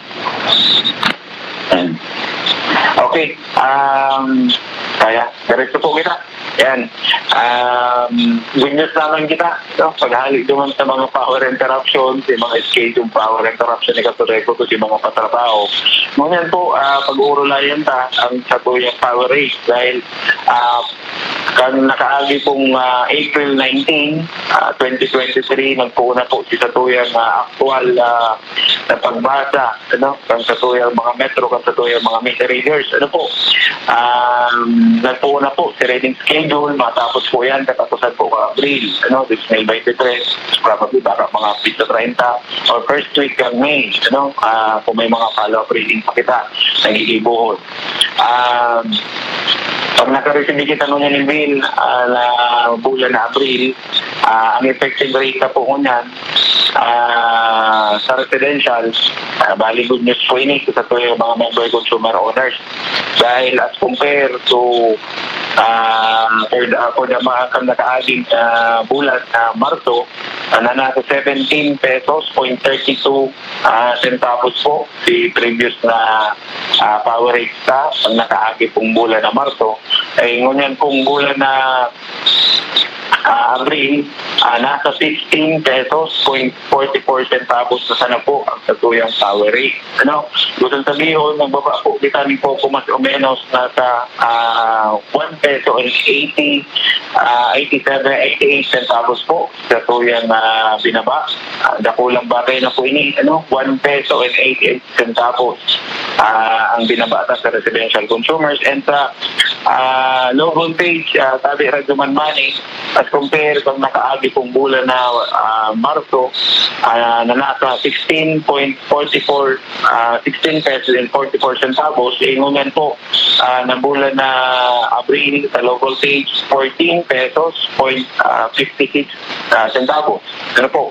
Okay. Um, Kaya, diretso po kita. Yan. Um, good news naman kita. No? Paghali naman sa mga power interruption, sa mga scheduled power interruption ni Katoreko to, sa mga patrabaho. Ngunyan po, uh, pag-uurulayan ta ang satuyang power rate dahil uh, kan nakaagi pong uh, April nineteen, uh, twenty twenty-three, nagpuuna po si satuyang uh, aktual uh, na pagbasa, ano, kan satuyang mga metro, kan satuyang mga meter readers. Ano po, um, nagpuuna po si reading schedule, matapos po yan, katapusan po ka Abril, ano, twenty twenty-three, probably baka mga pito treinta or first week ng May, ano, uh, kung may mga follow-up reading pa kita, nagigibuhon. Um, pag nakareceive kita ngunyan ng bill uh, na bulan na Abril, uh, ang effective rate na po ngunyan, ah, sa residential, ah, bali good news po ini sa tuyo mga member consumer owners. Dahil as compared to ah, for, the, for the mga kan nakaaging ah, bulan na Marso, ah, na nasa seventeen pesos point thirty two ah, centavos po si previous na ah, power rate sa ang nakaagi pong bulan na Marso. Eh, ngunyan pong bulan na ah, Abril, ah, nasa sixteen pesos point forty four centavos na sana po ang satuyang power rate. Ano? Gusto sabihon, nagbaba po kita ni Coco mas o menos nasa ah, one peso and eighty, ah, eighty-seven, eighty-eight centavos po sa tuyang ah, binaba. Ah, dakulang bagay na po ini, ano? One peso and eighty-eight centavos ah, ang binaba ta sa residential consumers. And sa ah, low voltage, ah, sabi Radyo Manmani, as compare kang nakaagi pong bulan na ah, Marso, ah, na nasa sixteen point forty-four, ah, sixteen pesos and forty-four centavos, ingungan po ah, na bulan na Abril sa low voltage, fourteen pesos point ah, fifty-six ah, centavos. Ano po?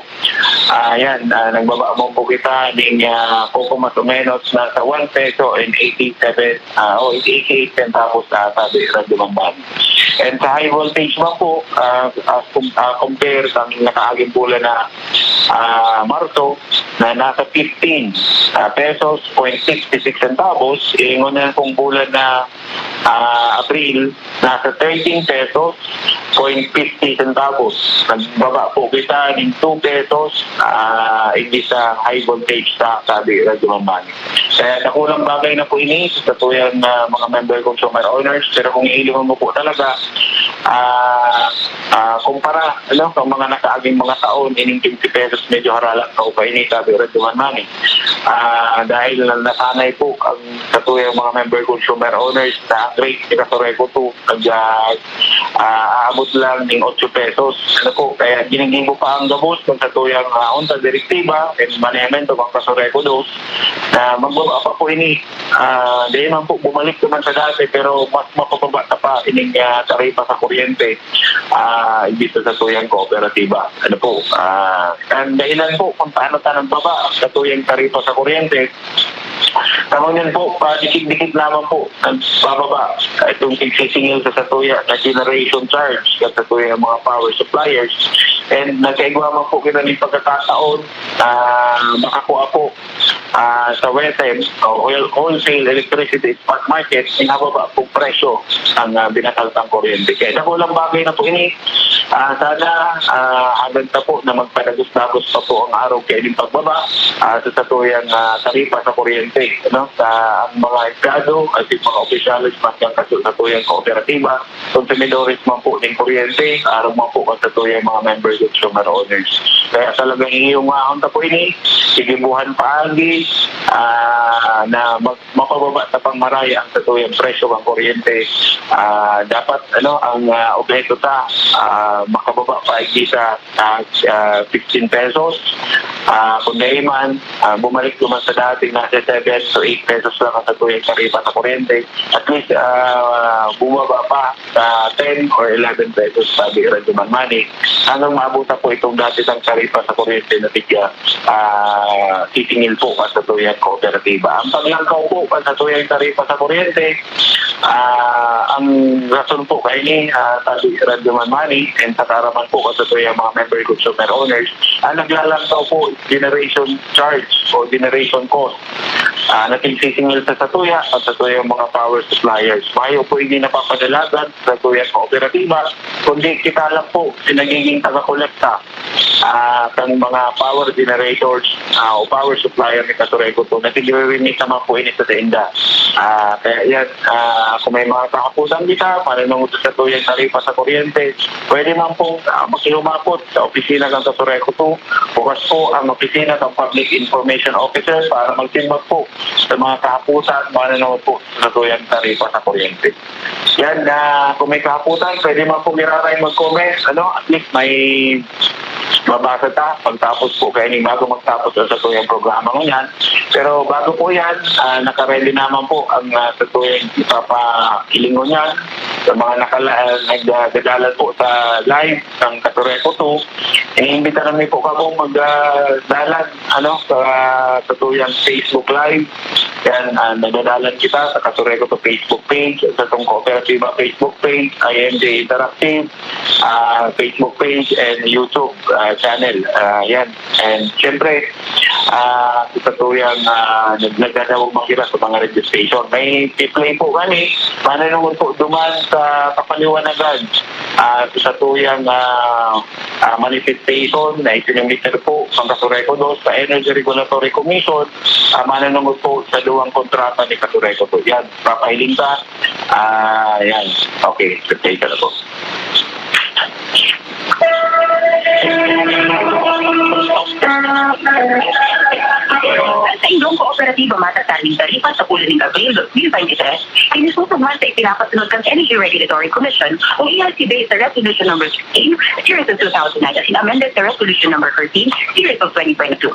Ah, yan, ah, nagbaba mo po kita ning ah, poco mas o menos nasa one peso and eighty-seven ah, o eighty-eight centavos sa sabi Radyo Mamban. And sa high voltage man po, ah, ah, com- ah, compare sa nakaaging bulan na ah, Marso na nasa fifteen ah, pesos point sixty-six centavos, ingon na pong bulan na ah, Abril, nasa thirteen pesos point fifty centavos. Nagbaba po kita ng two pesos ah, hindi sa high voltage sa sabi Radyo Mamani. Kaya dakulang bagay na po ini sa tuyang ah, mga member consumer owners. Pero kung iilingon mo po talaga, ah, ah, kumpara ano, sa mga nakaaging mga taon, ining fifty pesos medyo harala ka pa ini, sabi Radyo Mamani. Ah, dahil nasanay po ang sa tuyang mga member consumer owners na ang rate ni Katoreko two nag ah, ah, aabot lang ning otso pesos. Ano po, kaya ginigibo pa ang gabos kung sa tuyang ah, unta direktiba and manehemento kang Katoreko dos na magbaba pa po ini. Ah, di man po bumalik naman sa dati pero mas mapababa na pa ining ah, taripa sa kuryente ah, imbis sa tuyang kooperatiba. Ano po, ah, ang dahilan po kung paano ta nagbaba ang sa tuyang taripa sa kuryente, Tama niyan po, padikit-dikit lamang po nagbababa itong pagsisingil sa satuya na generation charge sa satuya ng mga power suppliers. And nagkaigwa man po kita ng pagkakataon na makakuha po ah, sa WESM o Whole- Wholesale Electricity Spot Market, inababa po presyo ang ah, binakaltang kuryente. Kaya dakulang bagay na po ini. Ah, sana ah, hagad na po na magpadagos-dagos pa po ang araw kaya din pagbaba ah, sa satuyang ah, taripa sa kuryente. No? Sa ang mga empleyado at yung mga opisyales man dyan sa satuyang kooperatiba, konsumidores man po ng kuryente, araw man po sa satuyang mga member consumer owners. Kaya talagang iyong ahon ta po ini, sige buhan paagi ah, na mag mapababa ta pang maraya ang satuyang presyo ng kuryente. Ah, dapat ano ang ah, obheto ta ah, makababa pa sa ah, ah, fifteen pesos. Ah, kung dahil man, ah, bumalik naman sa dating nasa seven to eight pesos lang ang satuyang taripa sa kuryente. At least, ah, bumaba pa sa ten or eleven pesos, sabi Radyo Manmani. Hanggang maabutan po itong dati ng taripa sa kuryente na tigya ah, sisingil po ang satuyang kooperatiba. Ang paglangkaw po ang satuyang taripa sa kuryente, ah, ang rason po kaini, ah, sabi Radyo Manmani, and sa kaaraman po ang satuyang mga member consumer owners, ang naglalangkaw po generation charge o generation cost. ah, natigsisingil sa satuya at satuyang mga power suppliers. Mayo po hindi napapadalagan sa satuyang kooperatiba, kundi kita lang po si nagiging taga-kolekta, ah, kan mga power generators, ah, o power supplier ni Kasureco to, na tigre-remit naman po ini sa sainda. Ah, kaya yan, ah, kung may mga kahapusan kita, manunungod sa satuyang taripa sa kuryente, pwede man pong, ah, makihumapot sa opisina ng Kasureco to. Bukas po ang opisina ng Public Information Officer para magsimbag po sa mga kahapusan, manunungod po sa satuyang taripa sa kuryente. Yan, ah, kung may kahapusan, pwede man po miraray mag-comment, ano, at least may mabasa ta pagtapos po kaini, bago magtapos ang satuyang programa ngunyan. Pero bago po yan, ah, naka-ready naman po ang, ah, satuyang ipapailing ngunyan sa mga nakala-, ah, nagdadalan po sa live ng Kasureco two. Iniimbita namin po kamo mag, ah, dalan, ano, sa satuyang Facebook Live. Yan, ah, nagdadalan kita sa Kasureco two Facebook page, sa Tong Kooperatiba Facebook page, I M J Interactive, ah, Facebook page, and YouTube, ah, channel. Ah, yan. And siyempre, ah, sa tuyang, ah, nag-, nagdadawog man kita sa mga radio station. May play po kami, manunungod po duman sa kapaliwanagan, ah, sa tuyang, ah, ah, manifestation na isinumiter po ang Kasureco dos sa Energy Regulatory Commission, ah, manunungod po sa duwang kontrata ni Kasureco dos. Yan, papahiling ka. Ah, yan. Okay, update ka na po. Sa indong kooperatiba matataging taripa sa bulan nin Abril dos mil baynte tres, inisusog man sa ipinapasunod kan Energy Regulatory Commission o E R C based sa Resolution Number sixteen, Series of two thousand nine, as in amended sa Resolution Number thirteen, Series of twenty twenty-two.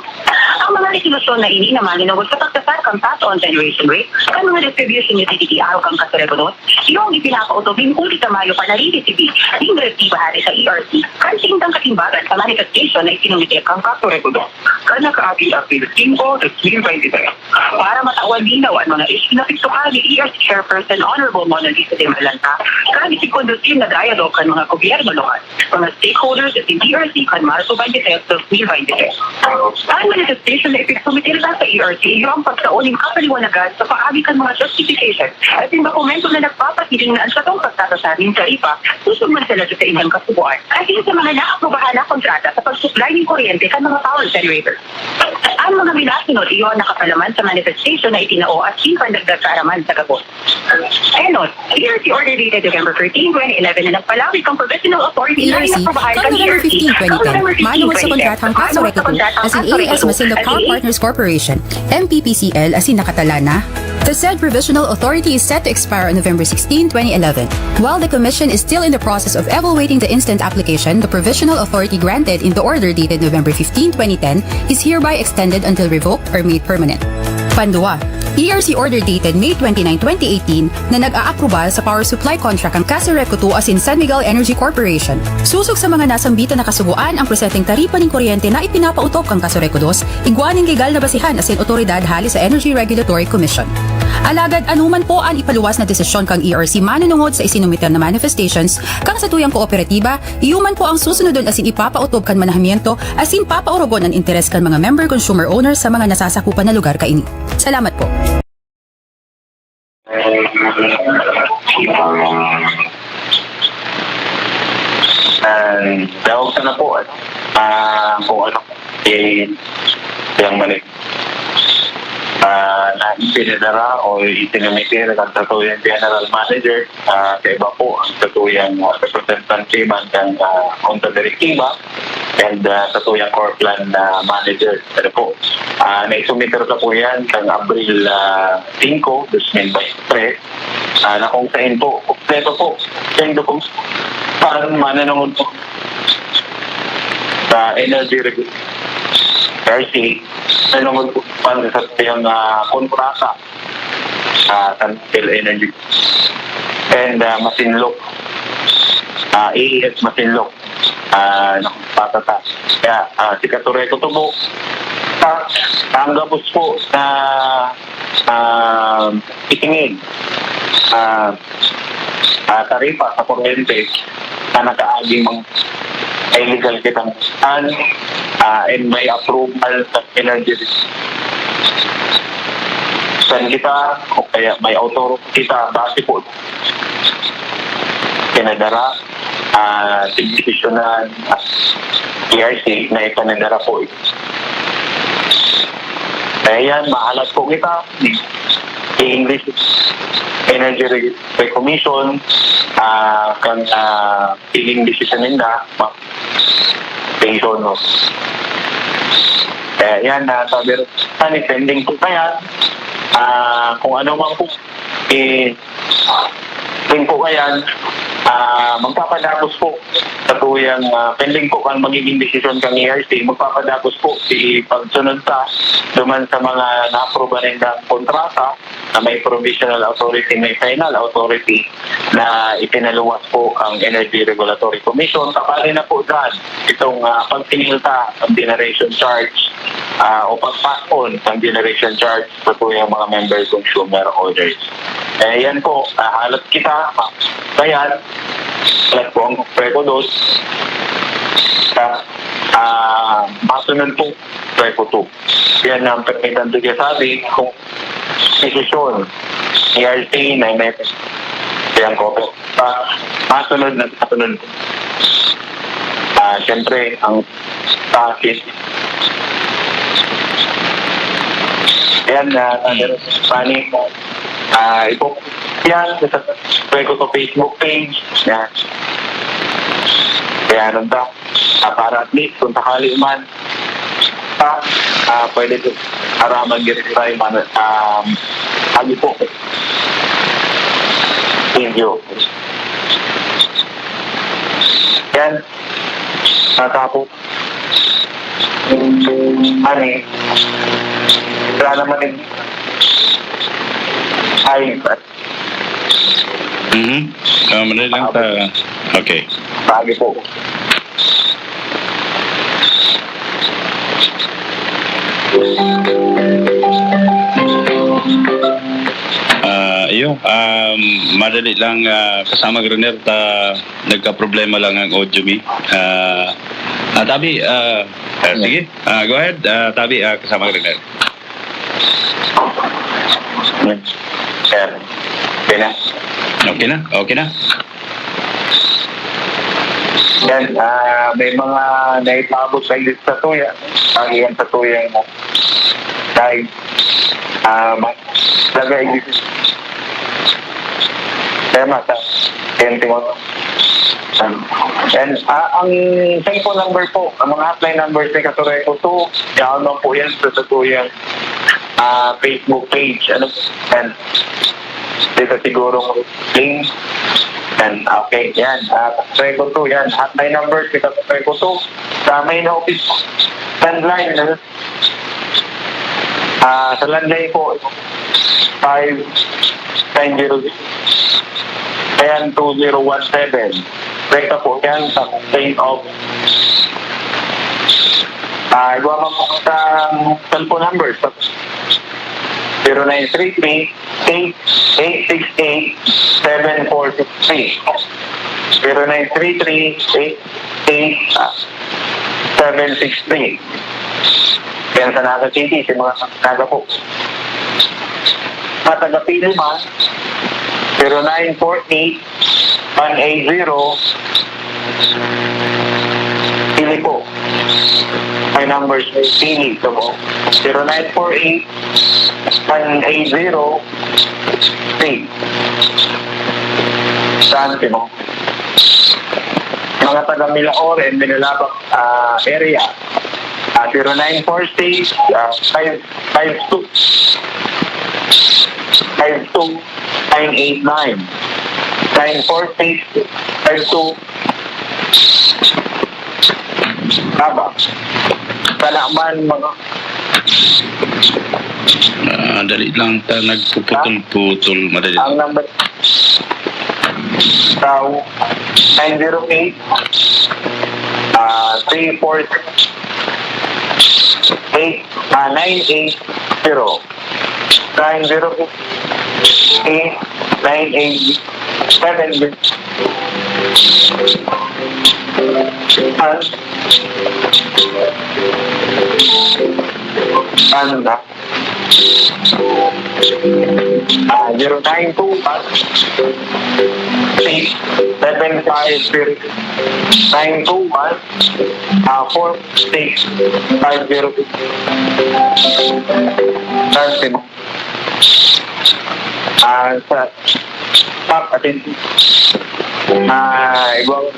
Ang mga resolusyon na ini na manunungod sa pagtasar kan pass-on generation rate kan mga distribution utility arog kan Kasureco dos, yung ipinapautob nin huli sa Mayo pa na riresibi nin direktiba hali sa E R C kan saindang katimbagan sa manifestation na isinumite kan Kasureco dos kan nakaaging Abril singko, dos mil baynte tres. Para matawan linaw an mga isyu na pigtukan ni E R C Chairperson Honorable Mona Lisa de Marlanta, kan isikondusir na dialogue kan mga gobyerno lokal, mga stakeholders at E R C kan Marso baynte tres, dos mil baynte tres. An manifestation na ipigsumitir sa E R C iyo ang pagtao nin kapaliwanagan sa paagi kan mga justification asin dokumento na nagpapahiling na an satong pagtatasar nin taripa susog man talaga sa ilang kasugoan asin sa mga naaprubahan na kontrata sa pag-supply nin kuryente kan mga power generator. An mga minasunod iyo an nakapalaman sa manifestation na itinao asin pandagdag kaaraman sa gabos. Enos, E R C order dated November thirteen, twenty eleven na nagpalawig kan provisional authority na E R C, inaprubahan kan kan November E R C fifteen, kan twenty ten, November fifteen, manungod sa twenty ten, kontratang Kaso Kaso Rekoto, Kontratang asin Kaso A S Rekoto, Masinlog asin Power A S Partners Corporation, M P P C L, asin nakatala na. The said provisional authority is set to expire on November sixteen, twenty eleven. While the Commission is still in the process of evaluating the instant application, the provisional authority granted in the order dated November fifteen, twenty ten is hereby extended until revoked or made permanent. Pandua, E R C order dated May twenty-nine, twenty eighteen na nag-aaprobal sa power supply contract kan Casureco two asin San Miguel Energy Corporation. Susog sa mga nasambitan na kasugoan ang presenteng taripa nin kuryente na ipinapautob kan Casureco dos, igwa nin legal na basihan asin otoridad hali sa Energy Regulatory Commission. Alagad anuman po an ipaluwas na desisyon kan E R C manunungod sa isinumiter na manifestations kan satuyang kooperatiba, iyo man po ang susunodon asin ipapautob kan manahamiento asin papaorogon an interes kan mga member consumer owners sa mga nasasakupan na lugar kaini. Salamat po. Ah, daog sana po, ah, kung ano, eh, yung mali. Ah, na isinadara o isinumite kan satuyang general manager, ah, kaiba po ang satuyang, ah, representante man kan, ah, Junta Direktiba and, ah, satuyang Corplan, ah, manager. Ano po, ah, naisumiter na po yan kan Abril, ah, singko, dos mil baynte tres, ah, na kung saan po, kompleto po, yung dokum-, saan mananungod po sa energy reg-, R C, mananungod po man sa satuyang, ah, kontrata, ah, San Miguel Energy and, ah, Masinloc, ah, A E S Masinloc, ah, ng patata. Kaya, ah, si Kasureco Tubo, sa, sa ang gabos po na, ah, isingil, ah, ah, taripa sa kuryente na nakaaging mga illegal kitang an, ah, and may approval sa energy. saan kita, o kaya may authority kita, base po pinadara, ah, desisyonan, ah, E R C na ipanadara po. Kaya yan, mahalat po kita. English Energy Re-, Commission, ah, kan, ah, piling desisyon ninda, ma-, pension, no? Kaya yan, ah, sabi rin, pending po kaya, ah, kung ano man po, eh, yun po kaya, ah, magpapadagos po sa tuyang, ah, pending po kan magiging desisyon kan E R C, magpapadagos po si pagsunod ta duman sa mga naaproba nindang kontrata na may provisional authority, may final authority na ipinaluwas po ang Energy Regulatory Commission. Kabali na po dyan itong, ah, pagtingil ta ang generation charge, ah, o pag-pass on ang generation charge sa tuyang mga member consumer orders. Eh, yan po, ah, halat kita, bayan, halat po ang Preco dos, sa, ah, masunod po, Preco two. Yan ang permitan to sabi kung desisyon, E R C, na may, yan ko, ah, masunod na masunod. Ah, siyempre, ang sa akin. Ayan, ah, Father Fanny, ah, ipo-, yan, sa, sa, sa Facebook page, yan. Kaya, ano ba, ah, para at least, kung sakali man, pa, ah, pwede po, araman gini tayo, man, um, ano po. Thank you. Yan. Natapos. Ani, wala naman yung ay, Mhm. Ah, madali lang ta. Okay. Pagi po. Ah, iyo, um, madali lang, ah, kasama Griner, ta nagka-problema lang ang audio mi. Ah, ah, tabi, ah, ah, sige. Ah, go ahead, ah, tabi, ah, kasama Griner. Sir, okay na? Okay na, okay na. Yan, ah, may mga naipabot sa sa tuya. Ang iyan sa tuya mo. Dahil, ah, mas talaga exist. Kaya mas, ah, yan, tingnan. Yan, ah, ang cellphone number po, ang mga hotline numbers ni Katureco two, down lang po yan sa, sa tuyang, ah, Facebook page. Ano po? Yan. Dito sigurong link. Yan, okay, yan. Ah, Katureco two, yan. Hotline numbers ni Katureco two. Sa main office, landline, ano? Ah, sa landline po, five nine zero six, ayan, two zero one seven. Rekta po yan sa Saint of, ah, iba man po sa cellphone number, sa zero nine three three, eight eight six eight, seven four six three. Zero nine three three, eight eight, ah, seven six three. Yan sa Naga City, sa mga Naga po. Sa taga Pili man, zero nine four eight, one eight zero, Pili po. My numbers, Pili, ito po. Zero nine four eight, one eight zero, three. Saan, Timo? Mga taga Milaor and Minalabac, ah, area. Ah, zero nine four six, ah, five five two, five two nine eight nine. Nine four six, five two. Tama. Sana man, mga Ah, dali lang ta nagpuputol-putol, madali ang lang. Number sa nine zero eight, ah, three four eight, ah, nine eight zero. Nine zero eight, nine eight seven. Ano? Ano na? Ah, zero nine two one six seven five zero. Nine two one, ah, four six five zero. Transfer. Ah, sa Pak, atin. Ah, igwa.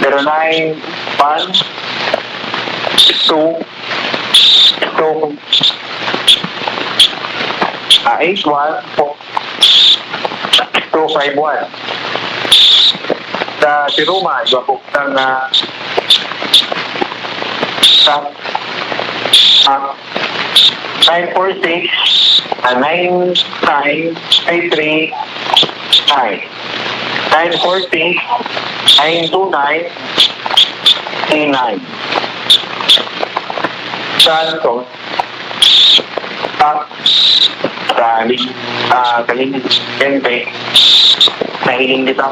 Zero nine one two two, ah, eight one four two five one. Sa Siruma, igwa po tang, ah, sa, ah, nine four six, ah, nine nine three three nine. Nine four six, nine two nine, three nine. Santos, Tax, sa Lig-, ah, Kalingit, Siyempre, nahiling dito.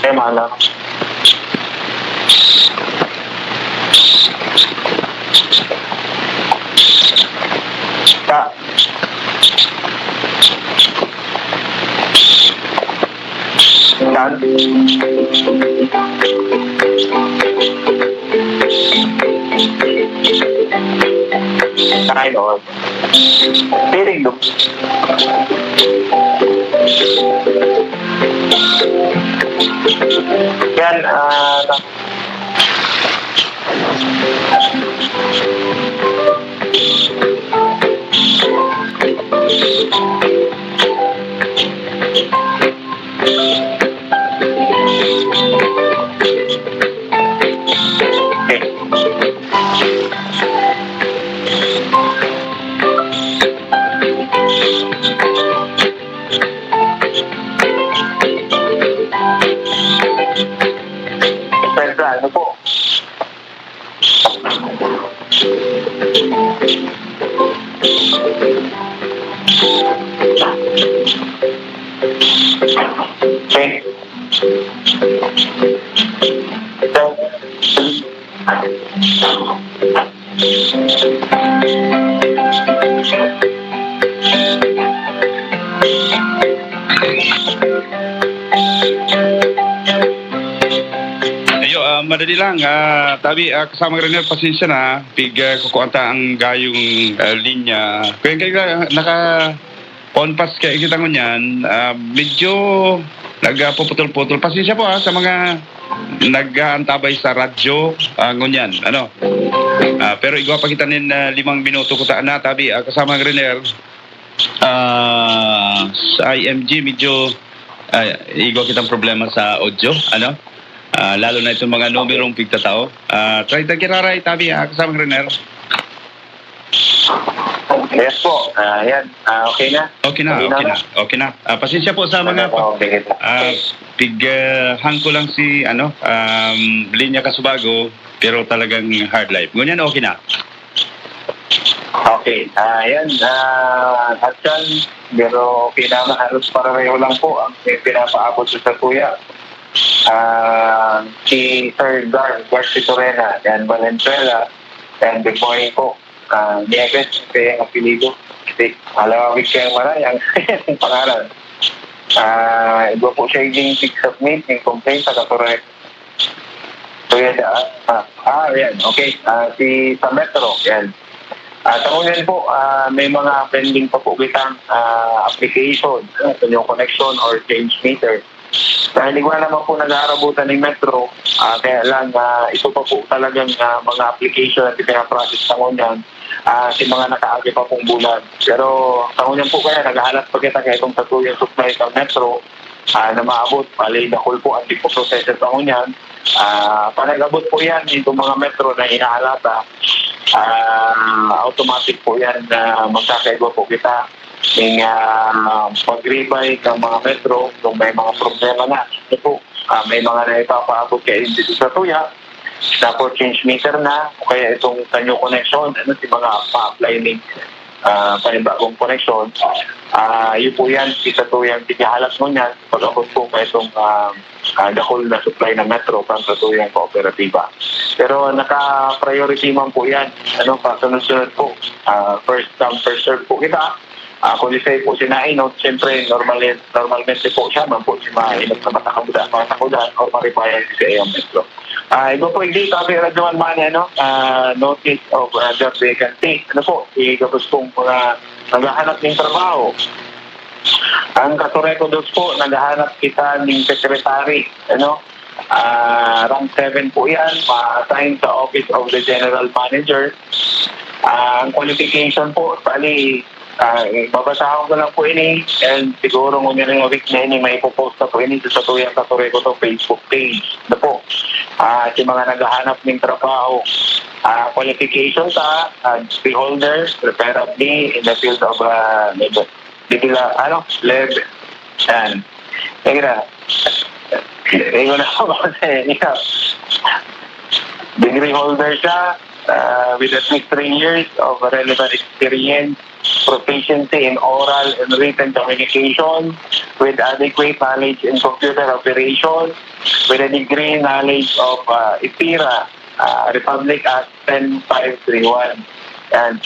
Tema lang. Ta. Tan. Tayo. Piling do. Yan, ah, Sir, ano po? Okay. Ayo, ah, madali lang. Ah, tabi, ah, kasama ka rin, pasensya na. Pig, ah, kukuha ta ang gayong, ah, linya. Kaya, kaya naka-, on pass kaya kita ngunyan. Ah, medyo nagpuputol-putol. Pasensya po, ah, sa mga nag-aantabay sa radyo, ah, ngunyan. Ano? Ah, pero igwa pa kita nin, ah, limang minuto ko ta na, tabi, ah, kasama ang Renier. Ah, sa I M G, medyo, ah, igwa kitang problema sa audio, ano? Ah, lalo na itong mga numerong pigtatao. Ah, try ta giraray, tabi, ah, kasama ang Renier. Yes po. Ah, yan. Ah, okay na? Okay na, Malinaw okay na? na, okay na. Ah, pasensya po sa mga Okay na po, okay na. ah, pig, ah, hangko lang si, ano, um, Linya Kasubago, pero talagang hard life. Ngunyan, okay na. Okay. Ah, yan. Ah, Hudson, pero okay na, halos pareho lang po ang pinapaabot sa Satuya. Ah, si Sir Gar, Gar Sitorena, yan, Valenzuela, yan, good morning po. Ah, Nieves, kaya ang apelido. Kasi, alam mo, kaya ang marayang pangalan. Ah, iba po siya yung pig-submit, yung complaint sa katorek. So, yan, ah, ah, ah, yan. Okay. Ah, si sa Metro, yan. Ah, sa ngayon po, ah, may mga pending pa po kitang, ah, application, ah, sa new connection or change meter. Dahil igwa naman po nag-aarabutan ni Metro, ah, kaya lang, ah, ito pa po talagang, ah, mga application na pinaprocess sa ngunyan, ah, si mga nakaagi pa pong bulan. Pero sa ngunyan po kaya, naghahalat pa kita kaya itong sa tuyang supply sa Metro, ah, na maabot, bali, dakul po ang tipo processor sa ngunyan. Ah, pag nag-abot po yan, itong mga Metro na inahalata, ah, automatic po yan na magkakaigwa po kita. Yung, ah, pag-rebuy ng mga Metro, kung may mga problema na, ano po, ah, may mga naipapaabot kayo dito sa Tuya, na for change meter na, o kaya itong sa new connection, ano, si mga pa-apply ni, ah, panibagong koneksyon. Ah, yun po yan, isa po yan, pinahalas mo niyan, pag-abot po pa itong, ah, ah, dakul na supply ng Metro para sa tuyang kooperatiba. Pero naka-priority man po yan, ano, pasunod-sunod po. Ah, first come, first serve po kita. Ah, kung isa po sinainot, siyempre, normal, normalmente po siya, man po si mainot na matakudan, matakudan o maribayan sa iyang Metro. Ah, iba po, hindi kami radyoman man, ano, ah, notice of, ah, job vacancy. Ano po, igabos pong mga naghahanap ng trabaho. Ang Kasureco dos po, naghahanap kita ng secretary, ano, ah, rank seven po yan, ma-assign sa Office of the General Manager. Ah, ang qualification po, bali, ah, babasahon ko lang po ini, and siguro ngunyan yung week na ini, may ipopost na po ini sa satuyang Kasureco to Facebook page. Ano po, ah, si mga naghahanap ng trabaho, ah, qualification sa, ah, degree holder, preferably in the field of, ah, level, level, ah, ano, level, yan. Sige na. Sige na ako sa inyo. Degree holder siya, ah, with at least three years of relevant experience, proficiency in oral and written communication, with adequate knowledge in computer operation, with a degree knowledge of, ah, IPIRA, ah, Republic Act ten five three one. And,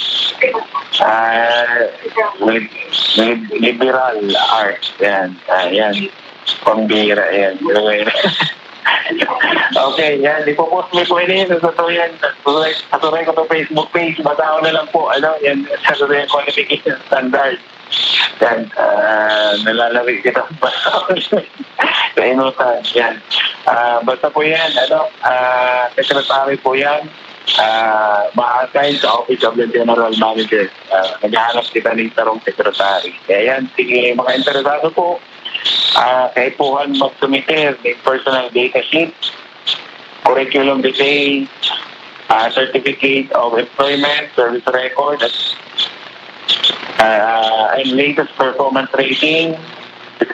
ah, with, with liberal arts. Yan. Ah, yan. Pambira yan. Okay, yan. Ipopost mo po ini sa Satuyan. Sa Satuyan ko sa Facebook page. Basahon na lang po. Ano, yan. Sa Satuyan qualification standard. Yan. Ah, nalalari kita. Kainutan. Yan. Ah, basta po yan. Ano, ah, secretary po yan. Ah, ma-assign sa Office of the General Manager. Ah, naghahanap kita ng sarong secretary. Kaya yan, sige, mga interesado po, ah, kaipuhan magsumiter ng personal data sheet, curriculum vitae, ah, certificate of employment, service record, at, ah, and latest performance rating,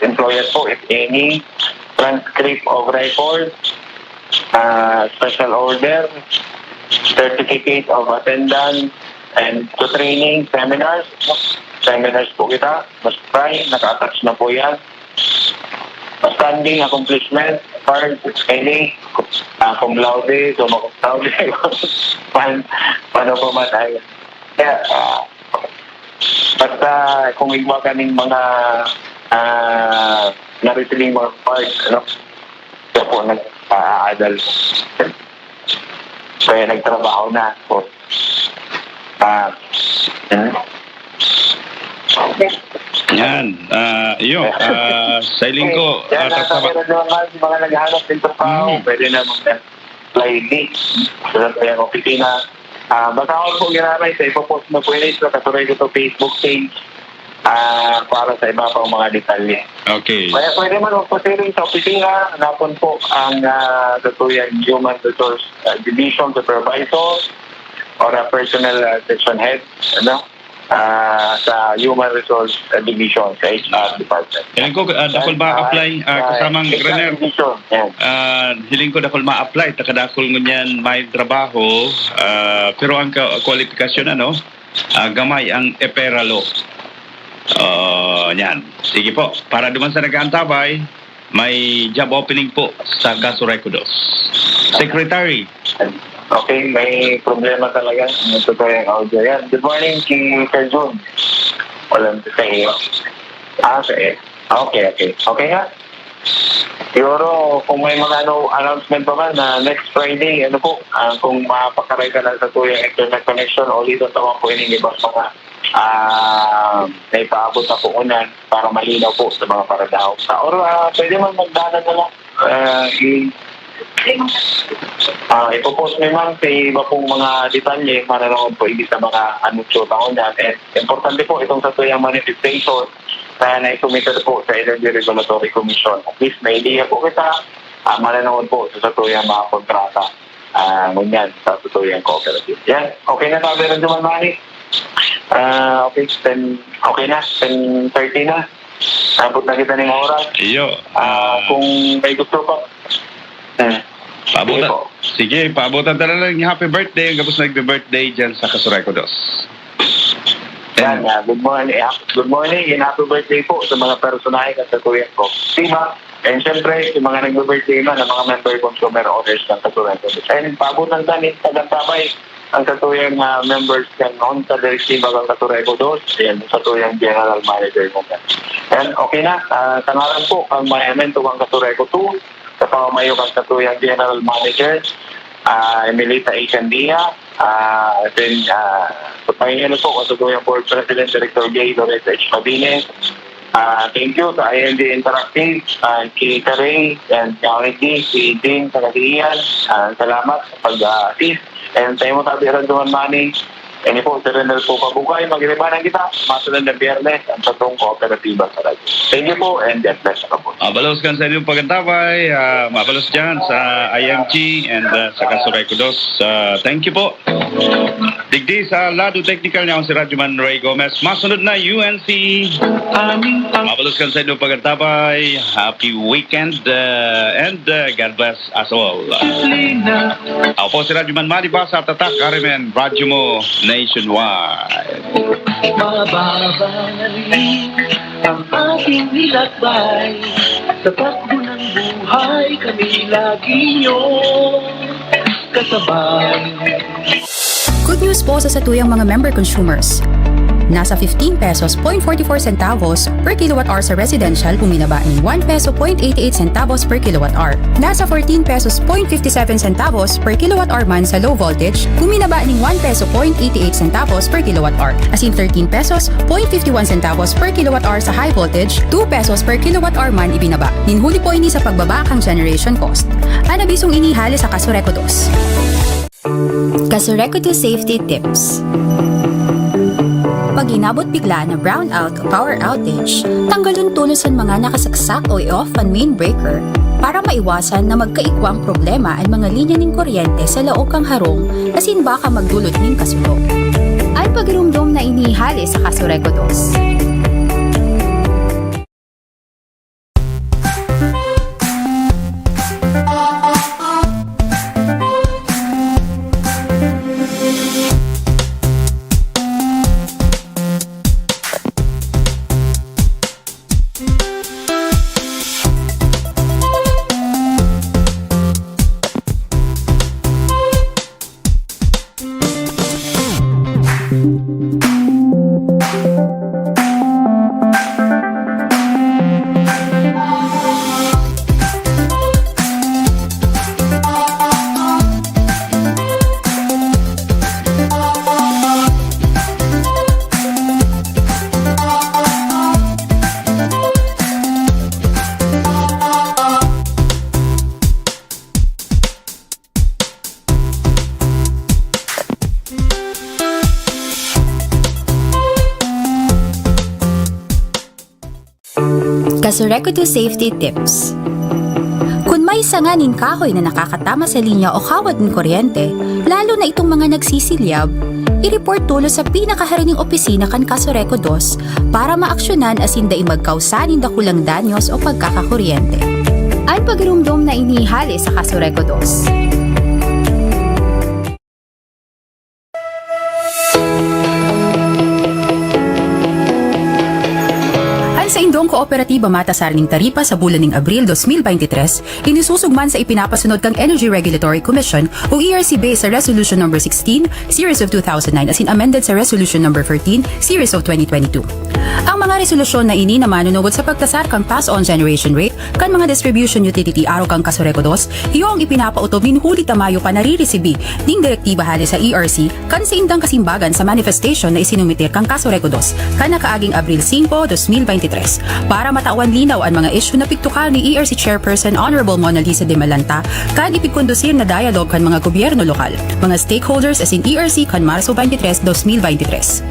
employer po, if any, transcript of record, ah, special order, certificate of attendance, and to training, seminars. Seminars po kita, mas try, naka-attach na po yan. Standing accomplishment card, any, ah, cum laude, summa cum laude, pan, paano pa man ay. Kaya, ah, basta kung igwa ka ning mga, ah, na-receiving mga card, ano, siya po nag-aadal. Kaya nagtrabaho na po. Ah, hmm? Yan. Ah, iyo, ah, sa lingko, Yan, ah, nasa tatama- meron naman mga naghahanap ng trabaho, Mm. pwede na mag-apply din sa kayang opisina. Ah, basahon po giraray sa ipopost mo po yun sa Kasureco to Facebook page, ah, para sa iba pang mga detalye. Okay. Kaya pwede man magpasiring sa opisina, hanapon po ang, ah, Kasureco Human Resource, ah, Division Supervisor or a personal, ah, section head, ano, ah, sa Human Resource, ah, Division, sa H R department. Hiling ko, ah, dakul ma-apply, ah, Ah, kasamang H R Renner. Division, yan. Ah, hiling ko dakul ma-apply, takadakul ngunyan may trabaho, ah, pero ang ka- kwalifikasyon, ano, ah, gamay ang EPERA law. Ah, yan. Sige po, para duman sa nag-aantabay, may job opening po sa Kasureco dos. Secretary. Okay, may problema talaga. Ito po yung audio yan. Good morning, si Sir Jun. Walang sa iyo. Ah, sa iyo. Okay, okay. Okay nga. Siguro, kung may mga ano, announcement pa man na next Friday, ano po, ah, kung mapakaray ka na sa tuyang internet connection, o dito tawag po yung ibang mga ah, naipaabot na po unan para malinaw po sa mga paradahon sa. Or ah, pwede man magdala na lang. Ah, i- ah, ipopost mo man sa iba pong mga detalye, mananood po ibig sa mga anunsyo taon yan. And importante po itong sa tuyang manifestation na naisumiter po sa Energy Regulatory Commission. At least may idea po kita, ah, mananood po sa, sa tuyang mga kontrata. Ah, ngunyan, sa tuyang cooperative. Yan, okay na tabi rin naman, Manny. Ah, okay, ten, okay na, ten thirty na. Abot na kita ng oras. Iyo. Ah, kung may gusto pa. Hmm. Paabutan. Sige po. Sige, paabutan ta na lang yung happy birthday. Ang gabos na happy birthday dyan sa Kasureco dos. Yan, ah, good morning, ah, good morning and happy birthday po sa mga personahe kan satuyan ko. Diba? And syempre, sa mga nagbe-birthday man, ang mga member consumer owners kan satuyan ko. And paabot lang sa amin, tagantabay ang satuyang, ah, members kan Junta Directiva kan Casureco Dos, ayan, satuyang general manager naman. And okay na, ah, sa ngaran po kan Mayamento kan Casureco Two, sa pamamayo kan satuyang general manager, ah, Emilita A. Candia, ah, then, ah, sa pangingalo po kan satuyang board president, Director J. Lorenzo H. Padines, ah, thank you sa I M D Interactive, ah, kay Karay, and kay Ricky, si Jing, saka si Ian. Ah, salamat sa pag-assist. And sa imo, Tabi Radyo Man Manny, ini po, si Renel po Pabugay. Magiribanan kita, masunod na Biyernes, ang satong kooperatiba sa radyo. Thank you po, and God bless sa kabon. Mabalos kan sa inyong pagkantabay, ah, mabalos dyan sa I M G and, ah, sa Casureco Dos. Ah, thank you po. Digdi sa lado technical niya, si Radyo Man Ray Gomez. Masunod na U N C. Mabalos kan sa inyong pagkantabay. Happy weekend, ah, and, ah, God bless us all. Ako po si Radyo Man Manny Basa, Tatak R M N, Radyo Mo Nationwide. Mababalik ang ating nilakbay sa takbo ng buhay, kami lagi niyong kasabay. Good news po sa satuyang mga member consumers. Nasa fifteen pesos point forty four centavos per kilowatt hour sa residential, buminaba ning one peso point eighty eight centavos per kilowatt hour. Nasa fourteen pesos point fifty seven centavos per kilowatt hour man sa low voltage, buminaba ning one peso point eighty eight centavos per kilowatt hour. Asin thirteen pesos point fifty one centavos per kilowatt hour sa high voltage, two pesos per kilowatt hour man ibinaba. Nin huli po ini sa pagbaba kan generation cost. An abisong ini hale sa Casureco Dos. Casureco Dos Safety Tips. Pag inabot bigla na brownout o power outage, tanggalon tolos an mga nakasaksak o i-off an main breaker para maiwasan na magkaikwang problema an mga linya nin kuryente sa laog kan harong asin baka magdulot nin kasunog. An pagiromdom na ini hale sa Casureco Dos. Casureco Dos Safety Tips. Kun may sanga nin kahoy na nakakatama sa linya o kawad nin kuryente, lalo na itong mga nagsisilyab, i-report tolos sa pinakaharining opisina kan Casureco Dos para maaksyonan asin dai magkausa nin dakulang danyos o pagkakakuryente. An pagiromdom na ini hale sa Casureco Dos. An saindong kooperatiba matasar nin taripa sa bulan nin Abril dos mil beintitres, inisusog man sa ipinapasunod kan Energy Regulatory Commission o E R C based sa Resolution Number sixteen, Series of two thousand nine, asin amended sa Resolution Number fourteen, Series of twenty twenty-two. Ang mga resolusyon na ini na manunugot sa pagtasar kan pass-on generation rate kan mga distribution utility arog kan Casureco Dos, iyo ang ipinapautob nin huli ta Mayo pa nariresibi ning direktiba hale sa E R C kan saindang kasimbagan sa manifestation na isinumitir kan Casureco Dos kan nakaaging Abril singko, dos mil beintitres. Para matawan linaw an mga isyu na pigtukal ni E R C Chairperson Honorable Mona Lisa de Malanta kan ipigkondusir na dialogue kan mga gobyerno lokal, mga stakeholders asin E R C kan Marso beintitres, dos mil beintitres.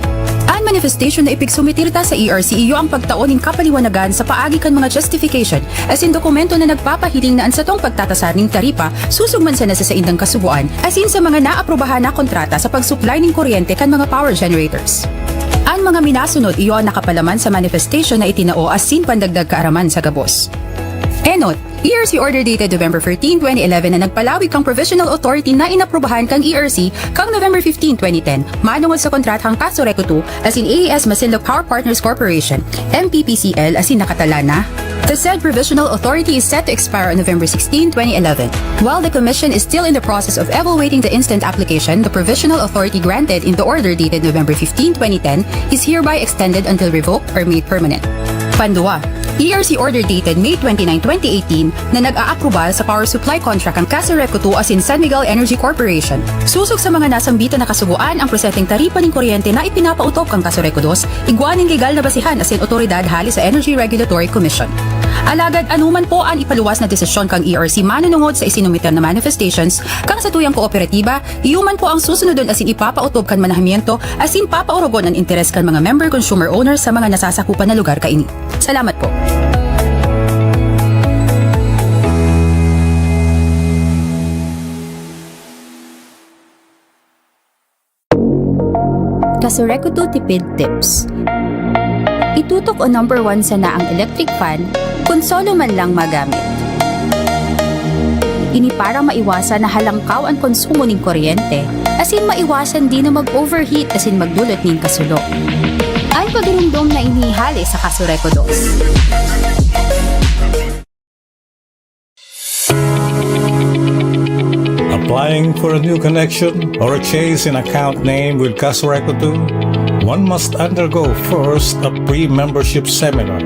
An manifestation na ipigsumitir ta sa E R C iyo ang pagtao nin kapaliwanagan sa paagi kan mga justification asin dokumento na nagpapahiling na an satong pagtatasar nin taripa susog man sana sa saindang kasugoan asin sa mga naaprubahan na kontrata sa pagsuplay nin kuryente kan mga power generators. An mga minasunod iyo an nakapalaman sa manifestation na itinao asin pandagdag kaaraman sa gabos. Enot, E R C order dated November thirteen, twenty eleven na nagpalawig kan provisional authority na inaprubahan kan E R C kan November fifteen, twenty ten, manongod sa kontratang Casureco two, asin A E S Masinloc Power Partners Corporation, M P P C L, asin nakatalan na: The said provisional authority is set to expire on November sixteen, twenty eleven. While the Commission is still in the process of evaluating the instant application, the provisional authority granted in the order dated November fifteen, twenty ten is hereby extended until revoked or made permanent. Pandua, E R C order dated May twenty-nine, twenty eighteen na nag-aaprobal sa power supply contract kan Casureco two asin San Miguel Energy Corporation. Sosog sa mga nasambitan na kasugoan, ang presenteng taripa nin kuryente na ipinapaotob kan Casureco dos, igwa nin legal na basehan asin otoridad hale sa Energy Regulatory Commission. Alagad ano man po an ipaluwas na desisyon kan E R C manunungod sa isinumiter na manifestations kan satuyang kooperatiba, iyo man po ang susunodon asin ipapaotob kan manahamiento asin papaorogon an interes kan mga member consumer owners sa mga nasasakupan na lugar kaini. Salamat po. Casureco two Tipid Tips. Itutok o number one sana ang electric fan kun solo man lang magamit. Ini para maiwasan na halangkaw an konsumo nin kuryente, asin maiwasan din na mag-overheat asin magdulot nin kasulo. An pagirumdom na ini hale sa Casureco dos. Applying for a new connection or a change in account name with Casureco two, one must undergo first a pre-membership seminar.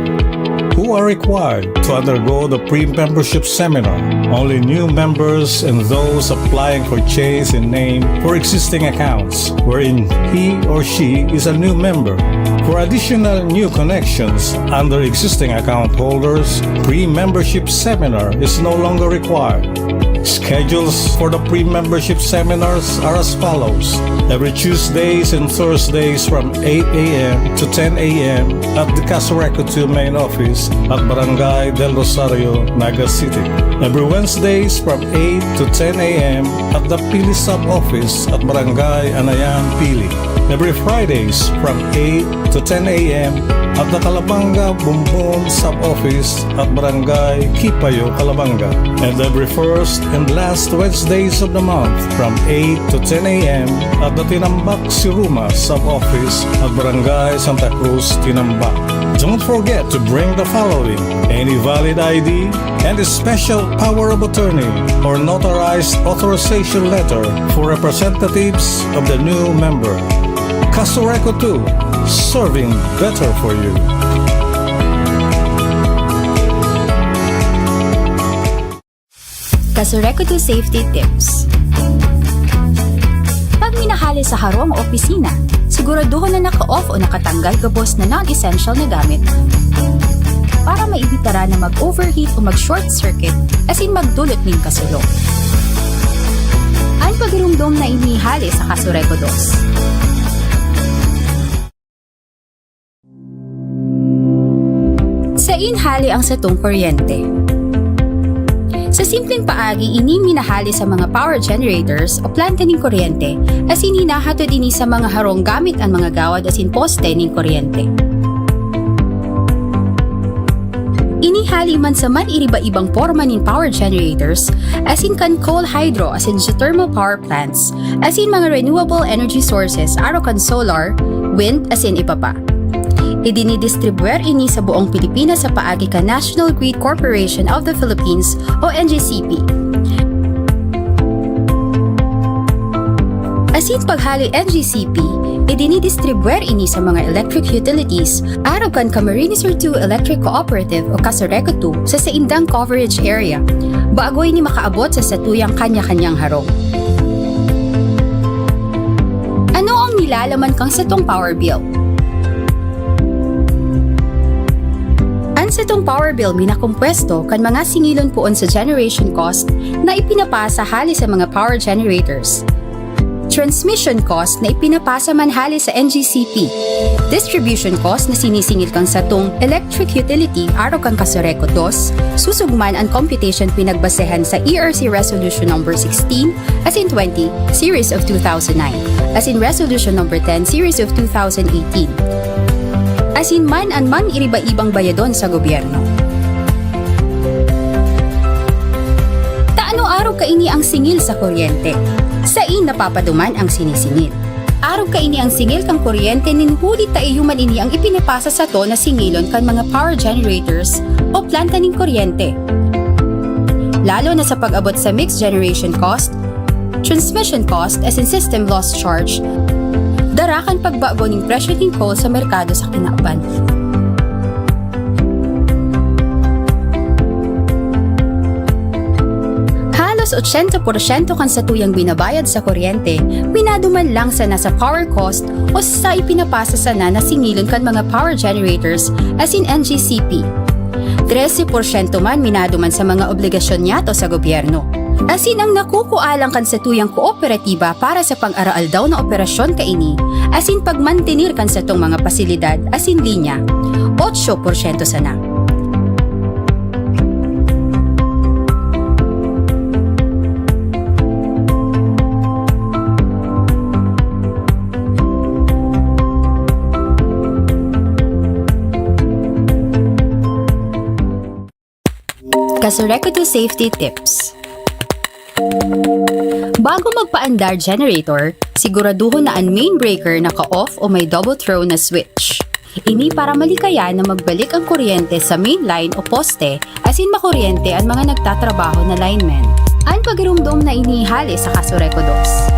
Who are required to undergo the pre-membership seminar? Only new members and those applying for change in name for existing accounts wherein he or she is a new member. For additional new connections under existing account holders, pre-membership seminar is no longer required. Schedules for the pre-membership seminars are as follows. Every Tuesdays and Thursdays from eight a m to ten a m at the Casureco two main office at Barangay Del Rosario, Naga City. Every Wednesdays from eight to ten a m at the Pili Sub-Office at Barangay Anayan, Pili. Every Fridays from eight to ten a m at the Calabanga Bumbon Sub-Office at Barangay Kipayo, Calabanga. And every first and last Wednesdays of the month from eight to ten a m at the Tinambak Siruma Sub-Office at Barangay Santa Cruz, Tinambak. Don't forget to bring the following: any valid I D and a special power of attorney or notarized authorization letter for representatives of the new member. Casureco two, serving better for you. Casureco two Safety Tips. Pag minahali sa harong o opisina, siguraduhon na naka-off o nakatanggal gabos na non-essential na gamit para maibitara na mag-overheat o mag-short circuit asin magdulot nin kasulo. An pagirumdom na ini hale sa Casureco dos. Sain hale ang satong kuryente? Sa simpleng paagi, ini minahale sa mga power generators o planta nin kuryente, asin hinahatod ini sa mga harong gamit an mga gawad asin poste nin kuryente. Ini hale man sa man-iriba-ibang porma nin power generators, asin kan coal, hydro, asin geothermal power plants, asin mga renewable energy sources, arog kan solar, wind, asin iba pa. Idinidistribwer ini sa buong Pilipinas sa paagi kan National Grid Corporation of the Philippines o N G C P. Asin paghaloy N G C P, idinidistribwer ini sa mga electric utilities, arog kan Camarines Sur two Electric Cooperative o Casureco two sa saindang coverage area, bago ini makaabot sa satuyang kanya-kanyang harong. Ano ang nilalaman kan satong power bill? An satong power bill minakompuesto kan mga singilon poon sa generation cost na ipinapasa hale sa mga power generators, transmission cost na ipinapasa man hale sa N G C P, distribution cost na sinisingil kan satong electric utility arog kan Casureco dos, sosog man an computation pinagbasehan sa E R C Resolution Number sixteen asin twenty, Series of two thousand nine, asin Resolution Number ten, Series of two thousand eighteen, asin man an man-iriba-ibang bayadon sa gobyerno. Arog kaini ang singil sa kuryente. Sain napapaduman ang sinisingil. Arog kaini ang singil kan kuryente nin huli ta iyo man ini ang ipinapasa sato na singilon kan mga power generators o planta nin kuryente. Lalo na sa pag-abot sa mixed generation cost, transmission cost asin system loss charge, dara kan pagbago nin presyo nin coal sa merkado sa kinaban. Halos ochenta porsyento kan satuyang binabayad sa kuryente, minaduman lang sana sa power cost o sa ipinapasa sana na singilon kan mga power generators asin N G C P. Trese porsyento man minaduman sa mga obligasyon niyato sa gobyerno. Asin ang nakukua lang kan satuyang kooperatiba para sa pang-araaldaw na operasyon kaini, asin pagmantener kan satong mga pasilidad asin linya, otso porsyento sana. Kasurekodo Safety Tips. Bago magpaandar generator, siguraduhon na an main breaker naka-off o may double throw na switch. Ini para malikayan na magbalik ang kuryente sa main line o poste, asin makuryente an mga nagtatrabaho na linemen. An pagiromdom na ini hale sa Kasurekodos.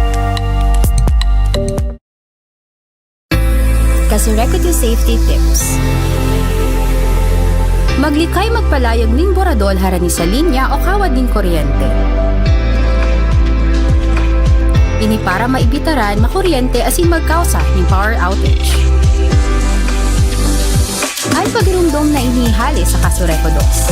Kasurekodo Safety Tips. Maglikay magpalayog nin boradol harani sa linya o kawad nin kuryente. Ini para maibitaran makuryente asin magkausa nin power outage. An pagiromdom na ini hale sa Kasurekodos.